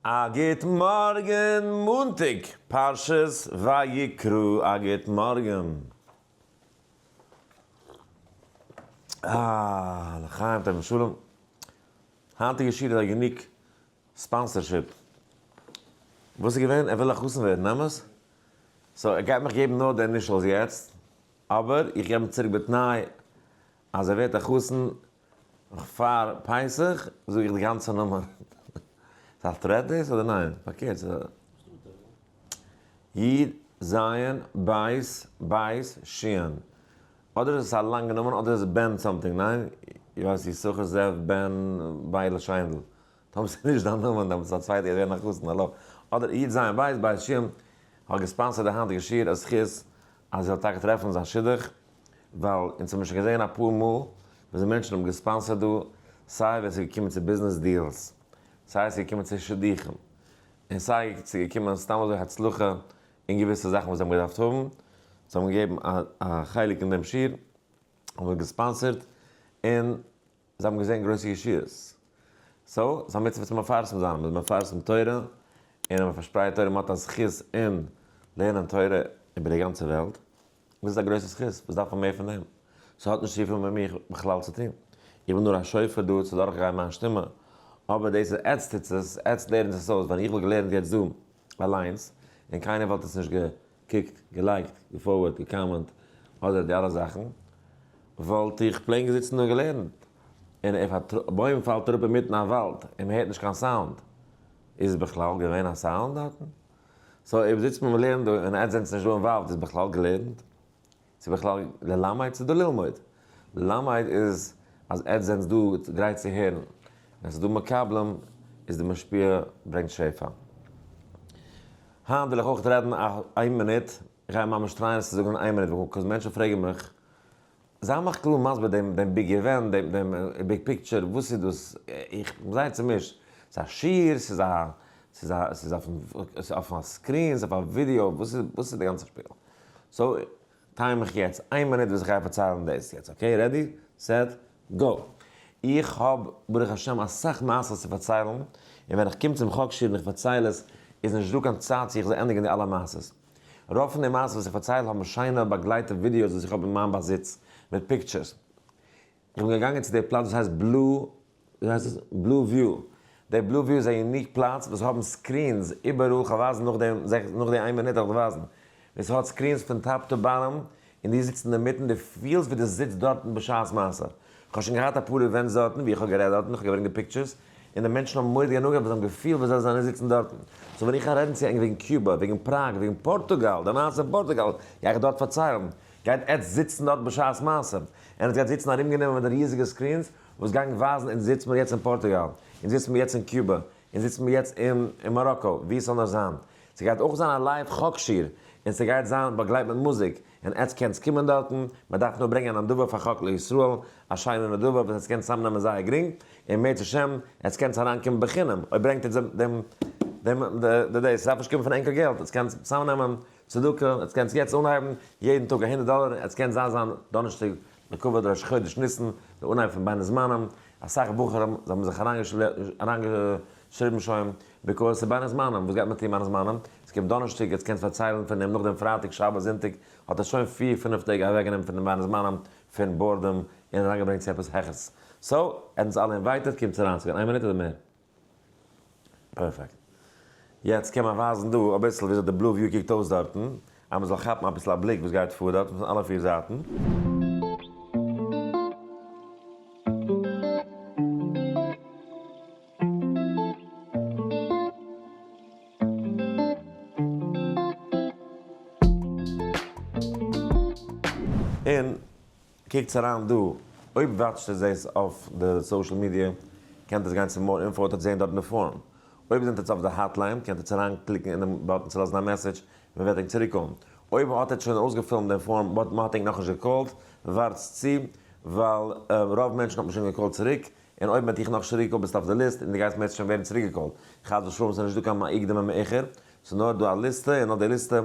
א גוט מארגן מאנטאג פרשת ויקרא א גוט מארגן. אה, לחיים טוב ושלום. היינטיגע שיעור איז א unique sponsorship. וואס איז געווען? ער וויל א חתן ווערן, אמת? so ער גייט מיך געבן נאר די initials יעצט, אבער איך געב אים צוריק בתנאי אז ער ווערט א חתן פאר פסח זאג איך די גאנצע נאמען. ס'איז א threat דאס אדער ניין? פארקערט ס'איז א. י ז בית בית שין. אדער איז עס א לאנגע נאמען אדער איז עס בן something ניין? איך ווייס יששכר זאב בן ביילע שיינדל. טאמער ס'איז נישט דיין נאמען דאן ביסטו א צווייטער גייט ווערן א חתן האלא. אדער י ז בית בית שין האט גע sponsor ט די היינטיגע שיעור א זכות אז ער זאל טאקע טרעפן זיין שידוך. ווייל אונז האבן שוין געזען אפאר מאל וויאזוי מענטשן האבן גע sponsor ט דא, סיי ווען ס'איז געקומען צו ביזנעס deals, סיי ס'איז געקומען צו שידוכים, און סיי ס'איז געקומען סתם אזוי הצלחה אין געוויסע זאכן וואס זיי האבן געדארפט האבן, זיי האבן געגעבן א חלק אין דעם שיעור, האבן גע sponsor ט, און זיי האבן געזען גרויסע ישועות. so, ס'איז א מצוה צו מפרסם זיין, מ'איז מפרסם תורה, און אז מ'פארשפרייט תורה, מ'האט א זכות אין לערנען תורה איבער די גאנצע וועלט. וואס איז א גרויסע זכות? וואס דארף מען מער פון דעם? ס'האט נישט צופיל מיט מיך בכלל צו טון. איך בין נאר א שופר דא צו דורכגיין מיין שטימע. אבער דאס איז עטץ טוטס עס, עטץ לערנטס עס אויס. ווען איך וואלט געלערנט יעצט דא אליינס, און קיינער וואלט עס נישט געקוקט, געלייקט, גע forward ט, גע comment ט, אדער די אלע זאכן, וואלט איך plain געזיצן און געלערנט. און אויב א בוים פאלט אראפ אינמיטן א וואלד און מ'הערט נישט קיין סאונד, איז בכלל געווען א סאונד דארטן? so אויב זיצט מען און לערנט דא און עטס זענטס נישט דא involved איז בכלל געלערנט? ס'איז בכלל ללמד? ס'איז דא ללמוד. ללמד איז אז עטס זענטס דא גרייט צו הערן. ווען ס'איז דא מקבלים איז די משפיע ברענגט שפע. היינט וויל איך אויך רעדן א איין מינוט, איך גיי ממש try ען עס צו זאגן אין איין מינוט because מענטשן פרעגן מיך זיי מיך קלאר מסביר דעם דעם big event, דעם דעם big picture, וואס איז דאס? איך בין זייער צומישט. ס'איז א שיעור? ס'איז א ס'איז א ס'איז אויפן אויף א screen? ס'איז אויף א ווידיאו? וואס איז וואס איז די גאנצע שפיל? so time איך יעצט איין מינוט וואס איך גיי פארציילן דאס יעצט, okay? Ready? Set? Go! איך האב ברוך השם אסאך מעשות צו פארציילן, און ווען איך קום צום חק שיעור און איך פארצייל עס, איז נישט דא קיין צייט צו איך זאל ענדיגן די אלע מעשות. רוב פון די מעשות וואס איך פארצייל האבן שיינע באגלייטע ווידיאוס וואס איך האב אין מיין באזיץ, מיט pictures. איך בין געגאנגען צו די פלאץ וואס הייסט Blue, ווי הייסט עס? Blue View. די Blue View איז א unique פלאץ וואס האבן screens איבעראל, כ'וועל ווייזן נאך דעם, נאך די איין מינוט וועל איך ווייזן. ווי ס'האט screens פון top to bottom, און דו זיצט אינדערמיטן, דו פילסט ווי דו זיצט דארטן בשעת מעשה. כ'האב שוין געהאט אפאר events דארטן ווי איך האב גערעדט דארטן, איך האב געברענגט די pictures, און די מענטשן האבן מורא'דיג הנאה געהאט ווייל זיי האבן געפילט ווי זיי זענען זיצן דארטן. so ווען איך גיי רעדן צו ענק וועגן קובא, וועגן פראג, וועגן פארטוגאל, די מעשה אין פארטוגאל, גיי איך דארט פארציילן. גייט עטץ זיצן דארט בשעת מעשה. און עטץ גייט זיצן ארומגענומען מיט די ריזיגע screens וואס גייען ווייזן אונז זיצן מיר יעצט אין פארטוגאל, אונז זיצן מיר יעצט אין קובא, אונז זיצן מיר יעצט אין מאראקא, וואו עס זאל נאר זיין. ס'גייט אויך זיין א live חק שיעור, און ס'גייט זיין באגלייט מיט מוזיק, און עטץ קענטס קומען דארטן, מ'דארף נאר ברענגען א נדבה פאר חק לישראל, א שיינע נדבה וואס עטץ קענטס צוזאמנעמען זייער גרינג, און מערצעשעם, עטץ קענטס אריינקומען בחינם, אויב ברענגט עטץ דעם דעם די דאס, ס'דארף נישט קומען פון ענקער געלט, עטץ קענטס צוזאמנעמען צדקה, עטץ קענטס יעצט אנהייבן, יעדן טאג א הונדערט דאלער, עטץ קענטס זיין זיין דאנערשטאג לכבוד ראש חודש ניסן, די אנהייב פון בין הזמנים, אסאך בחורים זיי האבן זיך אריינגעשריבן שוין, because ס'איז בין הזמנים, וואס גייט מען טון בין הזמנים? ס'קומט דאנערשטאג, יעצט קענסט פארציילן פון דעם נאכדעם פרייטאג שבת זונטאג, האט ער שוין פיר פינף טעג אוועקגענומען פון די בין הזמנים פון boredom און אריינגעברענגט צו עפעס העכערס. So, עטס אלע invited, קומטס אריין, ס'גייט איין מינוט אדער מער? Perfect. יעצט קען מען ווייזן דא אביסל וויאזוי די Blue View קוקט אויס דארטן, אז מען זאל כאפן אביסל א בליק וואס גייט פאר דארטן פון אלע פיר זייטן. און קוקטס אריין דא, אויב watch ט עטס דאס אויף די social media קענט עטס גיין צו more info און זען דארט אין די form. אויב זענט עטס אויף די hotline קענט עטס אריין click ן אינעם button צו לאזן א message און מען וועט ענק צוריק call ן. אויב האט עטס שוין אויסגעפילט דעם form but מען האט ענק נאכנישט גע call ט, ווארטס צו, ווייל רוב מענטשן האט מען שוין גע call ט צוריק, און אויב מען האט דיך נאכנישט צוריק גע call ט ביסטו אויף די ליסט און דו גייסט מערצעשעם ווערן צוריק גע call ט. חס ושלום ס'איז נישטא קיין מאיגדמא מאוחר, ס'איז נאר דא א ליסטע און אויף די ליסטע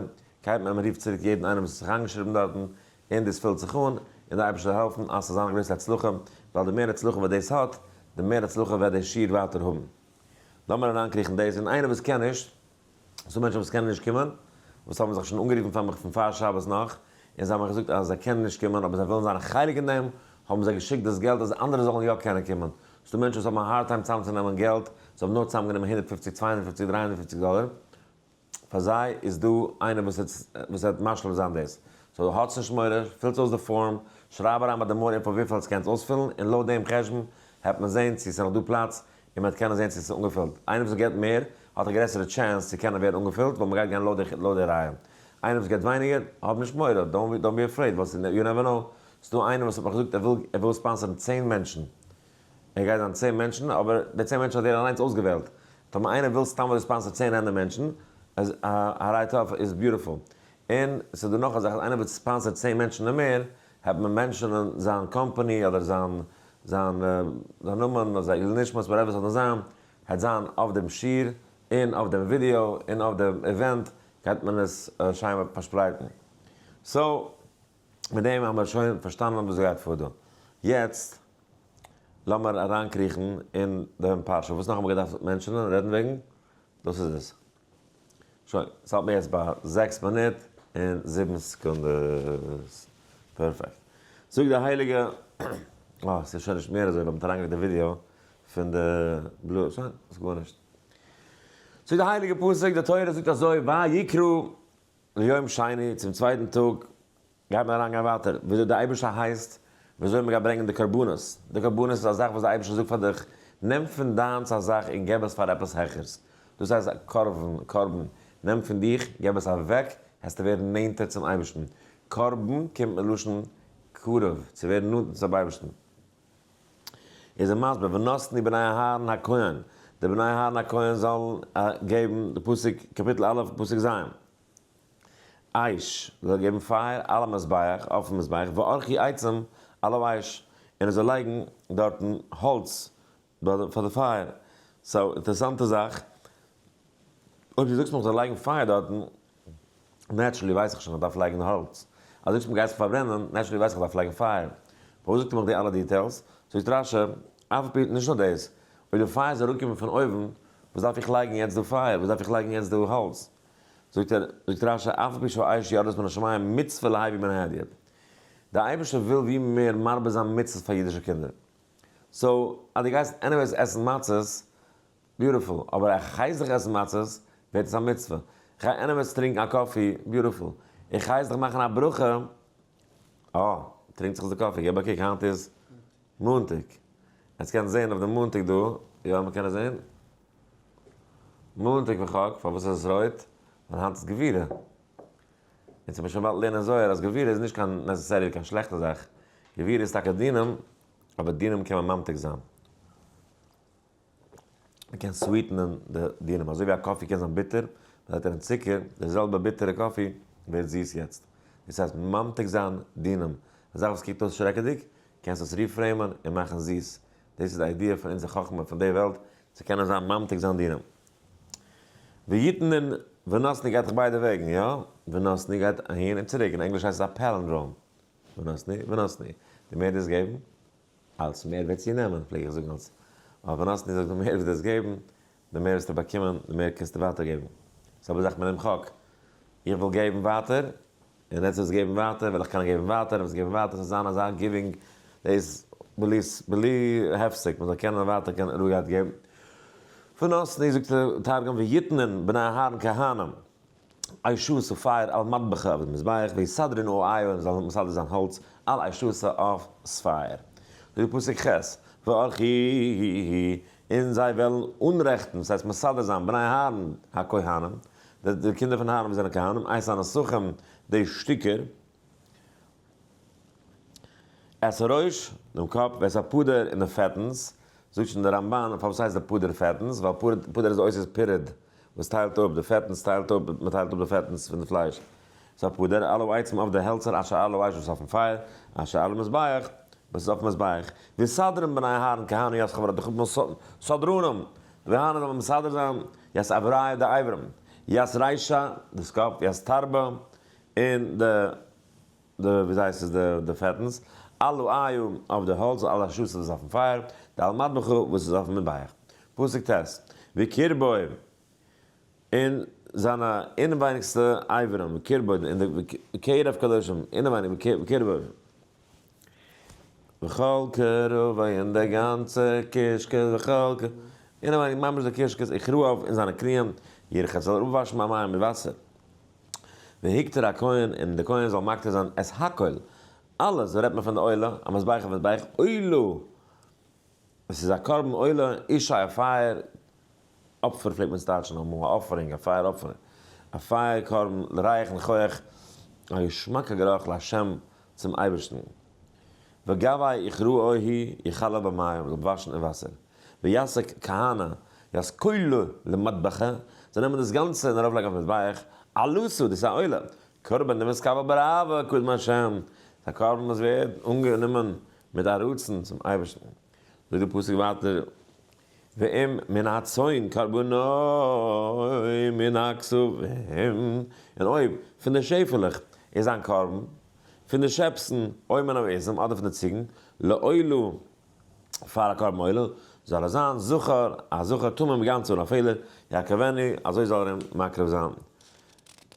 גייט מען, מען רופט צוריק יעדן איינעם וואס האט זיך איינגעשריבן דארטן, און דאס פילט זיך אן, און דער אייבערשטער זאל העלפן אז ס'זאל זיין א גרויסע הצלחה, ווייל די מער הצלחה וואס דאס האט, די מער הצלחה וועט דער שיעור ווייטער האבן. לאמיר אריינקריכן דאס, און איינער וואס קען נישט, ס'דא מענטשן וואס קענען נישט קומען, וואס האבן זיך שוין אנגערופן פאר מיך פון פאר שבת נאך, און זיי האבן מיך געזאגט אז זיי קענען נישט קומען אבער זיי ווילן זיין א חלק אין דעם, האבן זיי געשיקט דאס געלט אז אנדערע זאלן יא קענען קומען. ס'דא מענטשן וואס האבן א hard time צוזאמצונעמען געלט, זיי האבן נאר צוזאמגענומען 150, 250, 350 דאלער, פאר זיי איז דא איינער וואס וועט משלים זיין דאס. so האטס נישט מורא, פילטס אויס די form, שרייב אריין ביי די more info וויפיל עטס קענטס אויספילן, און לויט דעם חשבון העט מען זען צו ס'איז נאך דא פלאץ, און מ'וועט קענען זען צו ס'איז אנגעפילט. איינער וואס געבט מער, האט א גרעסערע chance צו קענען ווערן אנגעפילט, ווייל מ'גייט גיין לויט די רייע. איינער וואס געבט ווייניגער, האב נישט מורא, don't be afraid, ווייל you never know. ס'דא איינער וואס האט מיך געזאגט ער וויל sponsor ן 10 מענטשן. ער גייט זיין 10 מענטשן, אבער די 10 מענטשן האט ער אליינס אויסגעוועלט. טאמער איינער וויל סתם אזוי sponsor ן 10 random מענטשן, איז א write off איז beautiful. און ס'איז דא נאך א זאך, אז איינער וואס sponsor ט 10 מענטשן און מער, העט מען mention ען זיין קאמפאני אדער זיין נאמען אדער זיין עילוי נשמת, whatever ס'זאל נאר זיין, העט זיין אויף דעם שיעור און אויף דעם ווידיאו און אויף דעם event גייט מען עס שיין פארשפרייטן. so, מיט דעם האבן מיר שוין פארשטאנען וואס גייט פאר דא. יעצט לאמיר אריינקריכן אין דעם פרשה. וואס נאך האבן מיר געדארפט mention ען, רעדן וועגן? דאס איז עס. שוין, ס'האלט מיר יעצט ביי 6 מינוט און 7 סעקונדעס. perfect. זאגט די הייליגע, אה, ס'איז שוין נישט מער אזוי, ווייל מ'האט אריינגעלייגט די ווידיאו פון די בלוי, שוין, ס'איז גארנישט. זאגט די הייליגע פסוק, די תורה זאגט אזוי, ויקרא ליום שני, צום צווייטן טאג, גייט מען אריינגיין ווייטער, וויאזוי די אייבערשטער הייסט, וויאזוי מען גייט ברענגען די קרבנות. די קרבנות איז א זאך וואס די אייבערשטער זאגט פאר דיך, נעם פון דיינס א זאך און געב עס פאר עפעס העכערס. דאס הייסט א קרבן, קרבן. נעם פון דיך, געב עס אוועק, העסטו ווערן נענטער צום אייבערשטן. קרבן קומט מלשון קרוב, צו ווערן נאנט צום אייבערשטן. איז ער מסביר, ונתנו בני אהרן הכהן, די בני אהרן הכהן זאלן געבן, די פסוק, קאפיטל א', פסוק ז'. אש, זאל געבן פייער על המזבח, אויפן מזבח, וערכו עצים על האש, און ער זאל לייגן דארטן האלץ פאר די פייער. so, אינטערעסאנטע זאך, אויב דו זאגסט מיר איך זאל לייגן פייער דארטן, naturally ווייס איך שוין איך דארף לייגן האלץ. אז דו זאגסט מיר גייסט פארברענען, naturally ווייס איך איך דארף לייגן פייער. פארוואס זאגט ער מיך די אלע details? זאגט רש"י, אף על פי, נישט נאר דאס, אויב די פייער איז אראפגעקומען פון אויבן, וואס דארף איך לייגן יעצט דא פייער? וואס דארף איך לייגן יעצט דא האלץ? זאגט ער, זאגט רש"י, אף על פי שהאש יורדת מן השמים מצוה להביא מן ההדיוט. דער אייבערשטער וויל ווי מער מרבה זיין מצוות פאר אידישע קינדער. so, אז דו גייסט anyways עסן מצות, beautiful, אבער איך הייס דיך עסן מצות, ווערט עס א מצוה. איך גיי anyways טרינקן א coffee, beautiful. איך הייס דיך מאכן א ברכה, אה, טרינקט זיך די coffee, געב א קוק, היינט איז מאנטאג. עטס קענט זען אויף די מאנטאג דא, יא מען קען עס זען? מאנטאג וחג, פארוואס איז עס רויט? ווייל היינט איז גבורה. אונז האבן שוין באלד לערנען זוהר אז גבורה איז נישט קיין necessarily קיין שלעכטע זאך. גבורה איז טאקע דינים, אבער דינים קען מען ממתיק זיין. מען קען sweeten ען די דינים, אזוי ווי א coffee קען זיין ביטער, מען לייגט אריין צוקער, די זעלבע ביטערע coffee ווערט זיס יעצט. דאס הייסט ממתיק זיין דינים. א זאך וואס קוקט אויס שרעקעדיג, קענסט עס reframe ען און מאכן זיס. דאס איז די idea פון אונזער חכמה פון די וועלט, צו קענען זיין ממתיק זיין דינים. ויתנון ונתנו גייט דאך ביידע וועגן, יא? ונתנו גייט אהין און צוריק, אין ענגליש הייסט עס א palindrome. ונתנו, ונתנו. די מער דאס געבן, אלץ מער וועט זי נעמען, פלעג איך זאגן אלץ. אבער ונתנו זאגט די מער וועט דאס געבן, די מער וועסטו באקומען, די מער קענסטו ווייטער געבן. זעלבע זאך מיט דעם חק. איך וויל געבן ווייטער, און עטס וועטס געבן ווייטער, וועל איך קענען געבן ווייטער, און וועטס געבן ווייטער, ס'זאל זיין אזא giving, דאס בלי הפסק, מ'זאל קענען ווייטער קענען רואיגערהייט געבן. ונתנו, זאגט דער תרגום, ויתנון בני אהרן כהנים, אשתא פייער על מדבחא אויף די מזבח, ויסדרון אאיו און זאלן מסדר זיין האלץ על אשתא אויף ס'פייער. זאגט פסוק ח', וערכו און זיי וועלן אנרעכטן, דאס הייסט מסדר זיין, בני אהרן הכהנים, די קינדער פון אהרן וואס זענען כהנים, את הנסכים, די שטיקער, את הראש, דעם קאפ, ואת הפדר, און די פעטנס, זאגט שוין דער רמב"ן, פארוואס הייסט די פדר פעטנס? ווייל פדר איז אותיות פירוד, וואס טיילט אפ, די פעטנס טיילט אפ, מען טיילט אפ די פעטנס פון די פלייש. ס'איז א פדר, על העצים אויף די העלצער, אשר על האש וואס איז אויפן פייער, אשר על המזבח, וואס איז אויפן מזבח. ויסדרון בני אהרן כהני ית חברה די סדרנים, די כהנים זאלן מסדר זיין, ית אבריה די אברים, ית רישא די סקאפ, ית תרבא און די די ווי הייסט עס די די פעטנס, על האיו אויף די האלץ, על אשתא וואס איז אויפן פייער, די על מדבחא וואס איז אויפן מזבח. פסוק ט'. וקרבו, און זיינע אינעווייניגסטע אברים, וקרבו, און די קרב קדושים, אינעווייניג, וקרבו. וכל קרבו, און די גאנצע קישקעס, וכל ק, אינעווייניג ממש די קישקעס, וכרעיו, און זיינע קניען, ירחץ זאל ער אפוואשן במים מיט וואסער. והקטיר הכהן, און די כהן זאל מקטיר זיין את הכל, אלעס, רעדט מען פון די עולה, המזבח אויף מזבח, עולה, עס איז א קרבן עולה, אשה א פייער אפפער פלעגט מען עס טייטשן אמאל, א offering, א פייער אפפער, א פייער קרבן לריח ניחוח, א געשמאקע גערוך לה' צום אייבערשטן. וגבי וכרעיו יחלל במים, זאל וואשן אין וואסער. ויסק כהנא, יסקולו למדבחה, זיי נעמען דאס גאנצע און ארויפלייגן אויפן מזבח, עלתו, דאס איז א עולה, קרבן דמתקבל באהבה קדם השם, ס'איז א קרבן וואס ווערט אנגענומען מיט א רצון צום אייבערשטן. זאגט דער פסוק ווייטער, ואם מן הצאן קרבנו מן הכשבים, און אויב פון די שעפעלעך איז זיין קרבן, פון די שעפסן, או מן העזים, אדער פון די ציגן, לעולה, פאר א קרבן עולה, זאל ער זיין זכר, א זכר תמים גאנץ אן א פעלער, יקריבנו, אזוי זאל ער אים מקריב זיין.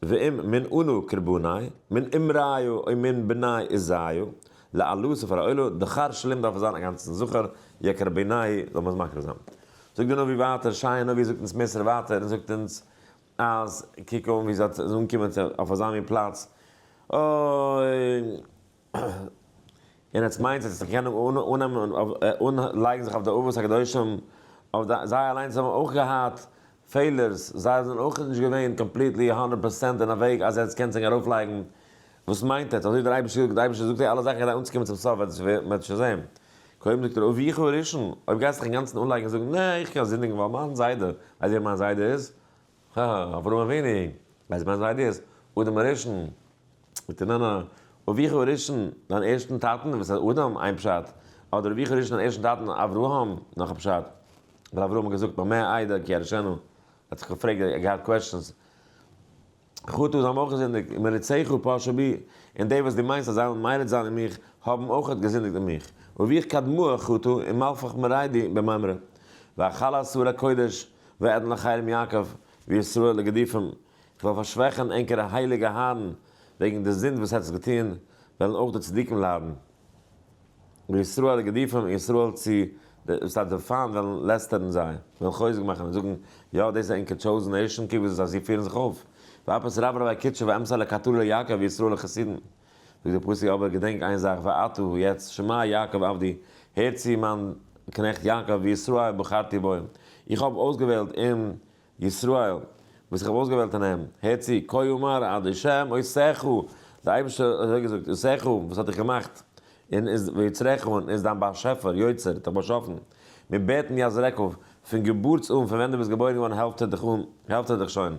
ואם מן אנו קרבנו, מן אימריו או מן בני עזיו, לעלתו פאר א עולה, דכר שלים דארף עס זיין א גאנצן זכר, יקריבנו, זאל מען עס מקריב זיין. זאגט דער נביא ווייטער, ישעיה הנביא זאגט אונז מוסר ווייטער און זאגט אונז אז קוק אן ווי זיי זענען אנגעקומען צו אויף אזא מין פלאץ, אוי, און עטס מיינטס אז עטס קענען אננעמען אנלייגן זיך אויף די אבות הקדושים, אויף די, זיי אליינס האבן אויך געהאט פעלערס, זיי זענען אויך נישט געווען completely הונדערט פראצענט אין א וועג אז עטס קענטס ענק ארויפלייגן, וואס מיינט עטס? אזוי האט דער אייבערשטער געזאגט, דער אייבערשטער זאגט די אלע זאכן כדי אנצוקומען צום סוף, וועט מען שוין זען. קודם זאגט ער אביך הראשון, אויב גייסט דיך אינגאנצן אנלייגן און זאגן נע איך קען זינדיגן ווייל מיין זיידע, ווייסט ווער מיין זיידע איז? הא, אברהם אבינו, ווייסט ווער מיין זיידע איז? אדם הראשון, זאגט ער ניין ניין, אביך הראשון, דיין ערשטן טאטן, וואס איז אדם, איין פשט, אדער אביך הראשון דיין ערשטן טאטן אברהם, נאך א פשט, ווייל אברהם האט געזאגט במה אדע כי ארשנו, ער האט זיך געפרעגט, ער האט געהאט questions, חטאו זיי האבן אויך געזינדיגט, ומריציך פשעו בי, און די וואס דו מיינסט אז זיי וועלן מריד זיין אין מיך, האבן אויך געזינדיגט אין מיך, אביך קדמאה חטא, ומלפך מרידי במימרא, ואכלה שרה קודש, ואתן לחרם יעקב, וישראל לגידופים, איך וועל פארשוועכן ענקערע הייליגע הארן, וועגן די זינד וואס עטס געטון, וועלן אויך די צדיקים ליידן. וישראל לגידופים און ישראל צו די, וואס טייטש די פיינט וועלן לעסטערן זיי, וועלן חוזק מאכן און זאגן, יא, דאס איז ענקער chosen nation, קוק וויאזוי זיי פירן זיך אויף. ואפס רברבי קדשו ואמסר לקטלא ליעקב וישראל לחסידים. זאגט דער פסוק אבער געדענק איין זאך, ועתה, יעצט, שמע יעקב עבדי, הער צו מיין קנעכט יעקב, וישראל בחרתי בו, איך האב אויסגעוועלט אים, ישראל, וואס איך האב אויסגעוועלט אין אים, הער צו, כה אמר ה' עושך, דער אייבערשטער האט אזוי געזאגט, עושך, וואס האט דיך געמאכט, און איז ויוצרך, און איז דיין באשעפער, יוצר, האט דיך באשאפן, מבטן יזרעך, פון געבורטס אן, פון ווען דו ביסט געבוירן געווארן העלפט ער דיך אן, העלפט ער דיך שוין,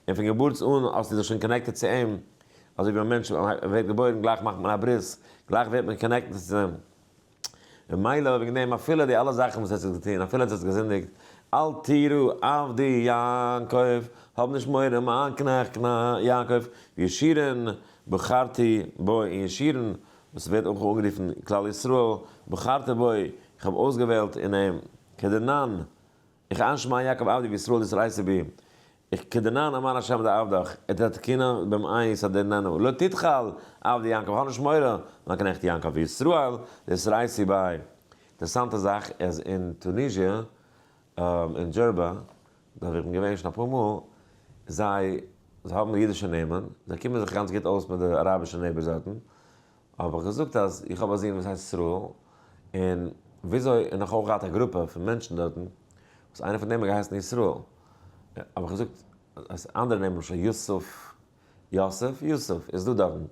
און פון געבורטס אן האסטו דיך שוין connected צו אים, אזוי ווי א מענטש ווערט געבוירן גלייך מאכט מען א ברית, גלייך ווערט מען connected צו אים. ממילא וועגן דעם אפילו די אלע זאכן וואס עטס האט געטון, אפילו עטס האט געזינדיגט, אל תירא עבדי יעקב, האב נישט מורא מיין קנעכט יעקב, וישורון בחרתי בו, און ישורון וואס ווערט אויך אנגערופן כלל ישראל, בחרתי בו, איך האב אויסגעוועלט אין אים, כדנן, איך אשמע יעקב עבדי וישראל התרעיתי בי, איך כדנן אמר השם לעבדך, את התקינה במעי יסדרננו, לא תתחל עבדי יעקב, האב נישט מורא, מיין קנעכט יעקב, וישראל התרעיתי בי. אינטערעסאנטע זאך איז אין טוניזיע, אין דזשערבא, דארט ווי איך בין געווען שוין אפאר מאל, זיי זיי האבן אידישע נעמען, זיי קומען זיך גאנץ גוט אויס מיט די אראבישע neighbors דארטן, האב איך געזאגט אז איך האב א זון וואס הייסט ישראל, און וויאזוי, און איך האב אויך געהאט א גרופע פון מענטשן דארטן, וואס איינער פון דעם האט געהייסן ישראל, האב איך געזאגט אז אנדערע נעמען למשל יוסף, יוסף, יוסף, איז דא דארטן,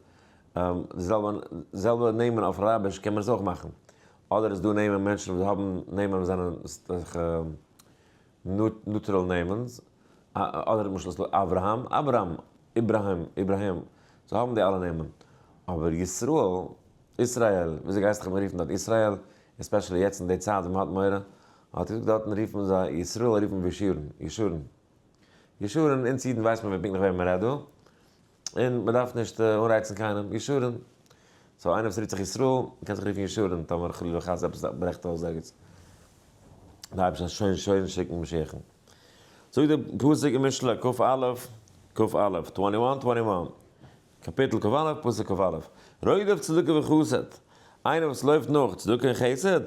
די זעלבע זעלבע נעמען אויף אראביש קען מען עס אויך מאכן, אדער איז דא נעמען מענטשן וואס האבן נעמען וואס זענען אזעלכע neutral נעמען, אדער למשל איז דא אברהם, אברהם, איבראהים, איבראהים, זיי האבן די אלע נעמען, אבער ישראל, איזראעל, וויאזוי גייסטו דיך רופן דארט איזראעל, especially יעצט אין די צייט ווען מען האט מורא, האט געזאגט דארטן רופט מען זיי ישראל רופט מען ישורון, ישורון, ישורון, אונז אידן ווייסט מען פונקטליך וועם מען רעדט דא, און מען דארף נישט אנרייצן קיינעם, ישורון, so איינער וואס רופט זיך ישראל, קען זיך רופן ישורון, טאמער חלילה וחס עפעס ברעכט אויס ערגעץ, די אייבערשטער זאל שוין שוין שיקן משיח'ן. זאגט דער פסוק אין משלי כ"א, כ"א, twenty-one twenty-one, קאפיטל כ"א, פסוק כ"א, רודף צדקה וחסד, איינער וואס לויפט נאך צדקה און חסד,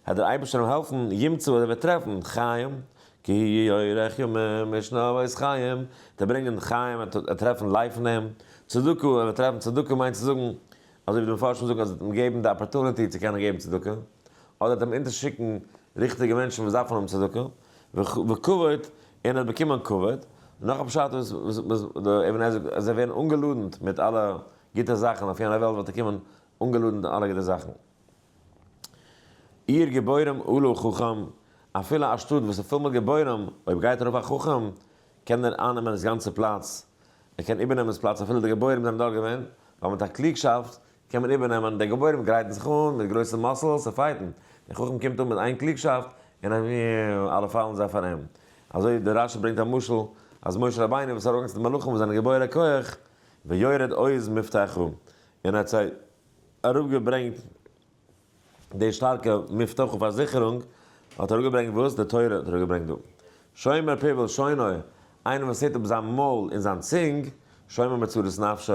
העט דער אייבערשטער אים העלפן, ימצא ער וועט טרעפן, חיים, כי יארך ימים ושנות חיים, וועט ער ברענגען חיים, ער וועט טרעפן life אין אים, צדקה, ער וועט טרעפן צדקה מיינט צו זאגן, אזוי ווי די מפרשים זאגן אז ער וועט אים געבן די opportunity צו קענען געבן צדקה, אדער וועט אים אונטערשיקן ריכטיגע מענטשן וואס דארפן האבן צדקה, וכבוד, און ער האט באקומען כבוד, נאך א פשט וואס די אבן עזרא זאגט אז זיי ווערן אנגעלאדנט מיט אלע גוטע זאכן, אויף יענע וועלט וועט ער קומען אנגעלאדנט מיט אלע גוטע זאכן. עיר גיבורים עלה חכם, אפילו א שטאט וואס איז פול מיט גיבורים, אויב גייט ארויף א חכם, קען ער אייננעמען דאס גאנצע פלאץ, ער קען איבערנעמען דאס פלאץ אפילו די גיבורים זענען דארט געווען, ווייל מיט א קלוגשאפט קען מען איבערנעמען, די גיבורים גרייטן זיך אן מיט גרויסע muscles צו fight ן, דער חכם קומט אן מיט איין קלוגשאפט און אלע פאלן זיי פאר אים. אזוי דער רשי ברענגט א משל אז משה רבינו וואס איז ארויפגעגאנגען צו די מלאכים וואס זענען גיבורי כח, ויורד עוז מבטחה, און ער האט זיי אראפגעברענגט די שטארקע מבטחה פארזיכערונג, האט אראפגעברענגט וואס? די תורה האט אראפגעברענגט דא. שומר פיו ולשונו, איינער וואס היט אפ זיין מויל און זיין צונג, שומר מצרות נפשו,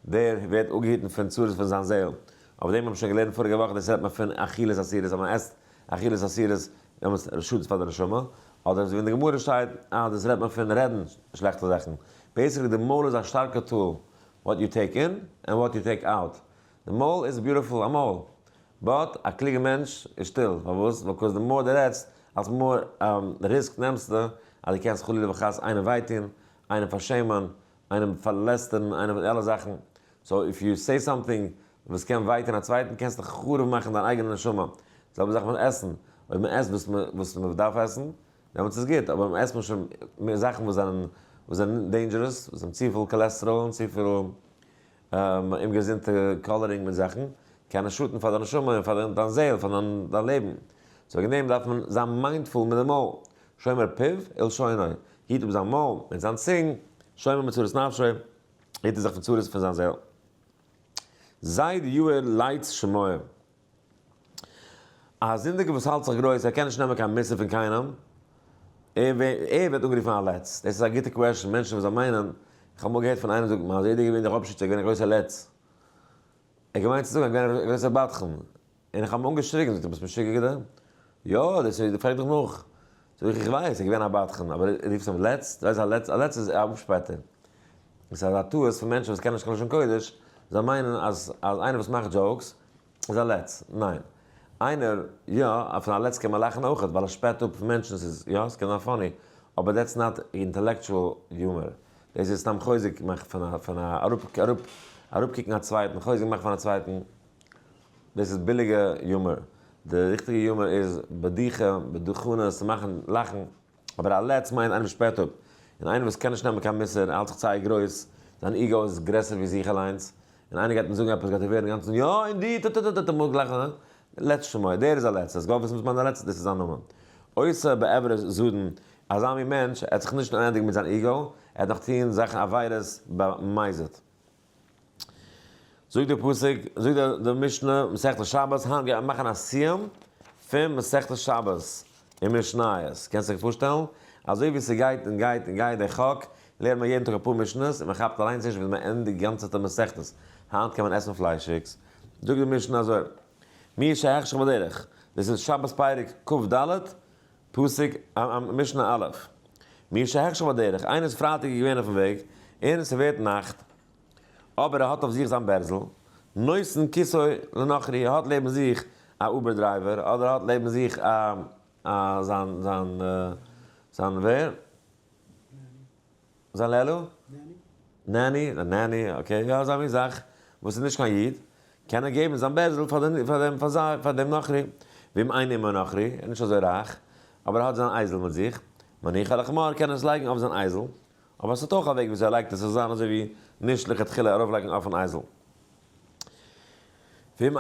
דער ווערט אפגעהיטן פון צרות פון זיין זעהל. אויף דעם האבן מיר שוין געלערנט פאריגע וואך, דאס רעדט מען פון אכילת אסירות, אז מען עסט אכילת אסירות, דעמאלטס שאדט עס פאר די נשמה, אדער אזוי ווי אין די גמרא שטייט, אז דאס רעדט מען פון רעדן שלעכטע זאכן. basically די מויל איז א שטארקע tool, what you take in and what you take out. די מויל איז beautiful א מויל, but א קלוגע מענטש איז שטיל, פארוואס? because די more דו רעדסט, אלס more risk נעמסטו אז דו קענסט חלילה וחס איינעם וויי טון, איינעם פארשעמען, איינעם פארלעסטערן, איינעם די אלע זאכן. so if you say something וואס קען וויי טון א צווייטן קענסטו חרוב מאכן דיין אייגענע נשמה. די זעלבע זאך מיט עסן, אויב מען עסט וואס מען דארף עסן, דעמאלטס איז גוט, אבער עסט מען שוין מער זאכן וואס זענען וואס זענען dangerous, וואס האבן צופיל cholesterol און צופיל אומגעזונטע coloring מיט זאכן, קען עס שאטן פאר דיין נשמה און פאר דיין זעהל, פאר דיין לעבן. so וועגן דעם דארף מען זיין mindful מיט די מויל, שומר פיו ולשונו, היט אפ זיין מויל מיט זיין צונג, שומר מצרות נפשו, היט ער זיך פון צרות פון זיין זעהל. זייד יאיר לץ שמו. א זינדיגער וואס האלט זיך גרויס, ער קען נישט נעמען קיין מוסר פון קיינעם, ער ווערט אנגערופן א לץ. דאס איז א גוטע question, מענטשן וואס זיי מיינען, איך האב אמאל געהערט פון איינעם זאגן, מיין זיידע איז געווען דער ראפשיצער, געווען א גרויסער לץ. ער האט געמיינט צו זאגן, ער איז געווען א גרויסער בדחן. און איך האב אים אנגעשריגן, זאגט ער, ביסט משוגע געווארן? יא, דאס איז, פרעג דיך נאך. זאג איך, איך ווייס, ער איז געווען א בדחן, אבער דו רופסט אים לץ? דו ווייסט א לץ? א לץ איז א אפשפעטער. עס איז א טעות פון מענטשן וואס קענען נישט קיין לשון קודש, זיי מיינען אז אז איינער וואס מאכט jokes איז א לץ. ניין. איינער, יא, פון א לץ קען מען לאכן אויכעט, ווייל ער שפעט אפ פון מענטשן, ס'איז, יא, ס'קען זיין funny, אבער that's not intellectual humor. דאס איז סתם חוזק מאכן פון א, פון א, אראפ, אראפ, אראפקוקן א צווייטן, חוזק מאכן פון א צווייטן. דאס איז ביליגע humor. די ריכטיגע humor איז בדיחה, בדחנות, צו מאכן לאכן. אבער א לץ מיינט איינער וואס שפעט אפ. און איינער וואס קען נישט נעמען קיין מוסר, האלט זיך צו גרויס, זיין ego איז גרעסער ווי זיך אליינס. און איינער גייט אים זאגן עפעס גייט ער ווערן אינגאנצן יא און די ט ט ט ט מוז גלייך לץ שמו, דער איז א לץ, אז גאט וויסן וואס מיינט א לץ, דאס איז זיין נאמען. עושה בעבירות זדון, אזא מין מענטש, ער האט זיך נישט ענדיגט מיט זיין ego, ער האט נאך טוהן זאכן עבירות במזיד. זאגט דער פסוק, זאגט די משנה, מסכת שבת, היינט גייט מען מאכן א סיום פון מסכת שבת אין משניות, קענסט זיך פארשטעלן? אזוי ווי ס'גייט און גייט און גייט דער חק, לערנט מען יעדן טאג אפאר משניות און מען כאפט אליינס נישט ווי מען ענדיגט גאנצעטע מסכתות, היינט קען מען עסן פליישיגס. זאגט די משנה אזוי, מי שהחשיך בדרך, דאס איז שבת פרק כ"ד, פסוק, משנה א', מי שהחשיך בדרך, איינער איז פרייטאג געווען אויפן וועג, און ס'ווערט נאכט, אבער ער האט אויף זיך זיין בערזל, נותן כיסו לנכרי, ער האט לעבן זיך א Uber driver, אדער ער האט לעבן זיך א א זיין זיין זיין ווער? זיין לעלו? nanny, א nanny, okay, יא אזא מין זאך, וואס איז נישט קיין איד, קען ער געבן זיין בערזל פאר דעם פאר דעם פאר זיי פאר דעם נכרי, ואם אין עמו נכרי, ער איז נישט אזוי רייך, אבער ער האט זיין אייזל מיט זיך, מניחו על החמור קען ער עס לייגן אויף זיין אייזל, אבער עס האט אויך א וועג וויאזוי ער לייגט עס, עס זאל זיין אזוי ווי נישט לכתחילה ארויפלייגן אויפן אייזל. ואם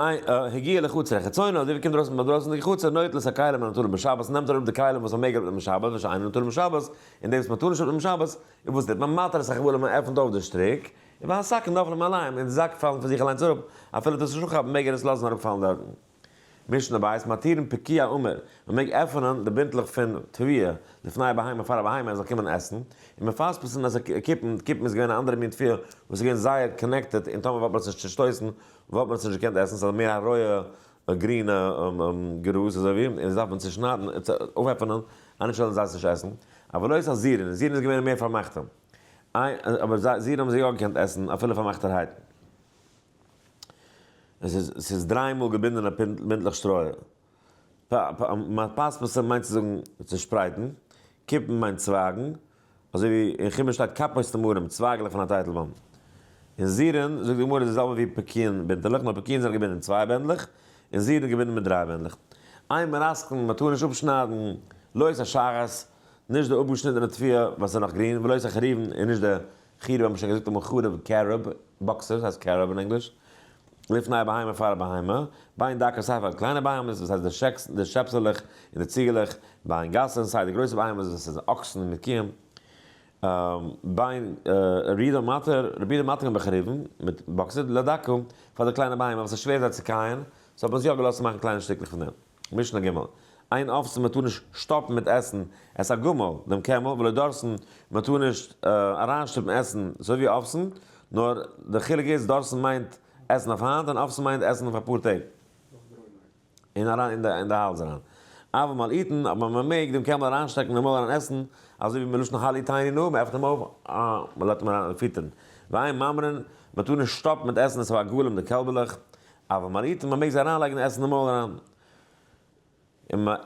הגיע לחצר החיצונה, אזוי ווי קומט ארויס פון דרויסנדיגע חצר, נוטל את הכלים הניטלים בשבת, נעמט ער אראפ די כלים וואס מען מעג אראפנעמען שבת, ושאינן ניטלים בשבת, און די וואס מען טאר נישט אראפנעמען שבת, און וואס טוט מען? מתיר את החבלים, מען עפנט אויף די שטריק, און והשקים נופלים מאליהם, און די זאק פאלן פון זיך אליינס אראפ, אפילו טוט עס נישט אנכאפן מעג ער עס לאזן אראפפאלן דארטן. משנה בית, מתירין פקיע עמיר, מען מעג עפענען די בינטלעך פון תבואה, לפני בהמה פאר א בהמה ער זאל קומען עסן, און מפספסין את הכיפין, כיפין איז געווען א אנדערע מין תבואה וואס איז געווען זייער connected און טאמער וואלט מען עס נישט צושטויסן וואלט מען עס נישט געקענט עסן, ס'איז מער א רויע גרינע גראז אזוי ווי, און עס דארף מען צושניידן אויפעפענען אנדערש וועלן זיי עס נישט עסן, אבל לא את הזירין, זירין איז געווען מער פארמאכטע, אבער זירין האבן זיי יא געקענט עסן אפילו פארמאכטערהייט. עס איז ס'איז דריי מאל געבינדענע בינטלעך שטרוי. מפספסין מיינט צו זאגן צושפרייטן, כיפין מיינט צווייגן, אזוי ווי אין חומש שטייט כפות תמרים, צווייגלעך פון א טייטלבוים. און זירין, זאגט די גמרא, איז די זעלבע ווי פקיעין בינטעלעך, נאר פקיעין זענען געבינדן צוויי בענדלעך, און זירין איז געבינדן מיט דריי בענדלעך. אין מרסקין, מען טאר נישט אפשניידן, לא את השחת, נישט די אפגעשניטענע תבואה וואס איז נאך גרין, ולא את החרובין, און נישט די חרוב האט מען שוין געזאגט אמאל חרוב carob, באקסער הייסט carob אין ענגליש, לפני בהמה פאר א בהמה, בין דקה סיי פאר קליינע בהמות וואס הייסט די שעקס די שעפסעלעך און די ציגעלעך, בין גסה און סיי די גרויסע בהמות וואס איז אקסן מיט קיען, בין רבי יהודה מתיר, רבי יהודה מתיר בחרובין מיט באקסער לדקה פאר די קליינע בהמה וואס איז שווער זיי צו קייען, so האט מען עס יא געלאזט מאכן קליינע שטיקלעך פון דעם. משנה ג', אין אובסין מען טאר נישט שטאפן מיט עסן את הגמל, דעם קעמל, ולא דורסין, מען טאר נישט אריינשטופן עסן אזוי ווי אובסין, נאר די חילוק איז דורסין מיינט עסן אויף היינט און אובסין מיינט עסן אויף אפאר טעג. און אריין אין די האלז אריין. אבל מלעיטין, אבער מען מעג דעם קעמל אריינשטעקן אין די מויל אריין עסן, אזוי ווי מלשון הלעיטני נא, מען עפנט אים אויף, אה, מען לאזט אים אריין פיטערן. ואין ממרין, מען טאר נישט שטאפן מיט עסן את העגלים די קעלבעלעך, אבל מרעיטין מען מעג זיי אריינלייגן עסן אין מויל אריין.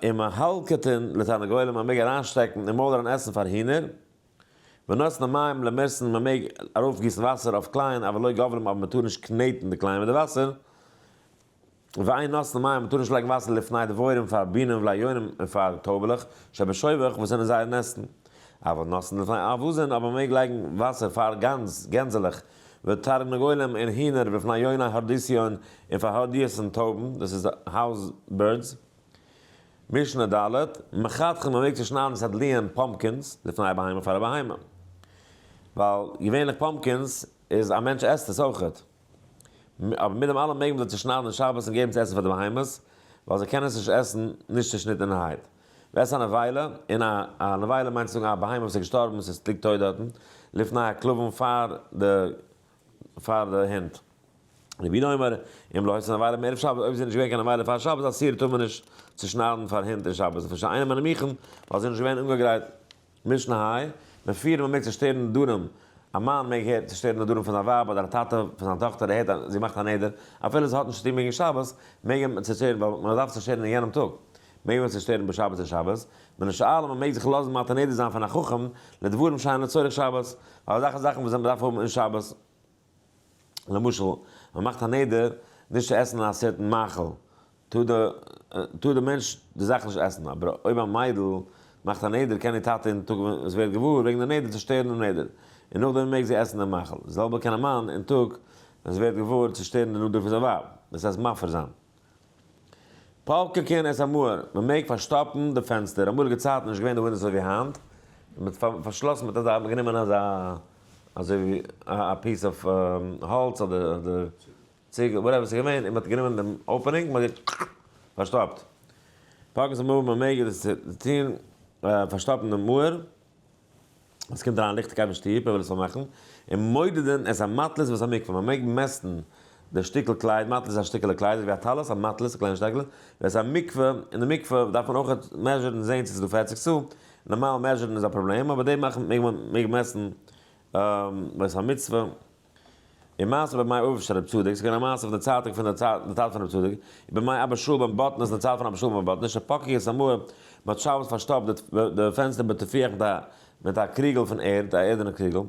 ומהלקטין לתרנגולים מען מעג אריינשטעקן אין מויל אריין עסן פאר הינער. ונותנין מים למרסין מען מעג ארויפגיסן וואסער אויף כלאים אבל לא גובלין אבער מען טאר נישט קנעטן די כלאים מיט די וואסער. ואין נותנין מים מען טאר נישט לייגן וואסער לפני דבורים פאר בינען וליונים און פאר טויבעלעך שבשובך וואס זענען זייער נעסטן. אבל נותנין לפני אווזין אבער מען מעג לייגן וואסער פאר גאנז, גענזעלעך, ותרנגולים און הינער בפני יוני הרדיסיון און פאר הרדיוסן טויבן, דאס איז house birds. משנה ד', מחתכין מען מעג צושניידן את הדלועין pumpkins לפני בהמה פאר א בהמה. ווייל געווענליך pumpkins איז א מענטש עסט עס אויכעט. אבער מיט דעם אלעם מעג מען זיי צושניידן אין שבת און געבן צו עסן פאר די בהמות, ווייל זיי קענען עס נישט עסן נישט צושניטענערהייט. ואת הנבילה, און א נבילה מיינט צו זאגן א בהמה וואס איז געשטארבן, עס ליגט טויט דארטן, לפני הכלבים פאר די פאר די הינט. רבי יהודה אומר, אם לא היתה נבילה מערב שבת, אויב איז נישט געווען קיין נבילה פאר שבת, אסור טאר מען נישט צושניידן פאר הינט אין שבת, לפי שאינם מניחין, ווייל זיי זענען נישט געווען אנגעגרייט. משנה ה', מפירין מען מעג צושטערן נדרים, א מאן מעג הערן צושטערן נדרים פון זיין ווייב אדער א טאטע פון זיין טאכטער, ער הערט אז זי מאכט א נדר, אפילו עס האט נישט צו טון וועגן שבת, מעג ער צושטערן ווייל מען דארף צושטערן אין יענעם טאג, מעג מען צושטערן בשבת אין שבת, ונשאלין מען מעג זיך לאזן מתיר נדר זיין פון א חכם לדברים שאינן לצורך שבת, ווייל אזעלכע זאכן וואס מען דארף האבן אין שבת, למשל מען מאכט א נדר נישט צו עסן א certain מאכל, טאר די טאר די מענטש די זאך נישט עסן, אבער אויב א מיידל מאכט א נדר קען איר טאטע אין טאג ווען עס ווערט געוואר וועגן די נדר צושטערן דעם נדר, און נאכדעם מעג זי עסן דעם מאכל, די זעלבע קען א מאן אין טאג ווען עס ווערט געוואר צושטערן די נדר פון זיין ווייב, דאס הייסט מפר זיין. פוקקין את המאור, מען מעג פארשטאפן די פענסטער, אמאליגע צייטן איז נישט געווען די windows אזוי ווי היינט, מען האט פארשלאסן מיט אזא, האט מען גענומען אזא אזוי ווי א piece of האלץ אדער אדער ציגל whatever ס'איז געווען, און מען האט גענומען דעם opening, מען האט פארשטאפט. פוקקין את המאור, מען מעג דאס טון, פארשטאפן דעם מאור. עס קומט אריין ליכטיגקייט אין שטוב, ער וויל עס פארמאכן, און מודדין את המטלית ואת המקווה, מען מעג מעסטן די שטיקל קלייד, מטלית איז א שטיקעלע קלייד, אזוי ווי א טלית, א מטלית, א קליינע שטיקל, ואת המקווה, אין די מקווה דארף מען אויך measure ן זען צו עס איז דא 40 סאה, נארמאל measure ן איז א פראבלעם, אבער דעם מאכן מעג מען מעג מעסטן ואת המצוה. און מעשה בימי אביו של רב צדוק, ס'איז געווען א מעשה פון די צייטונג פון די טאטע פון רב צדוק, ובימי אבא שאול בן בטנית אין די צייט פון אבא שאול בן בטנית, שפקקו את המאור, מ'האט שבת פארשטאפט די פענסטער בטפיח מיט א קריגל פון ערד, א ערדענע קריגל,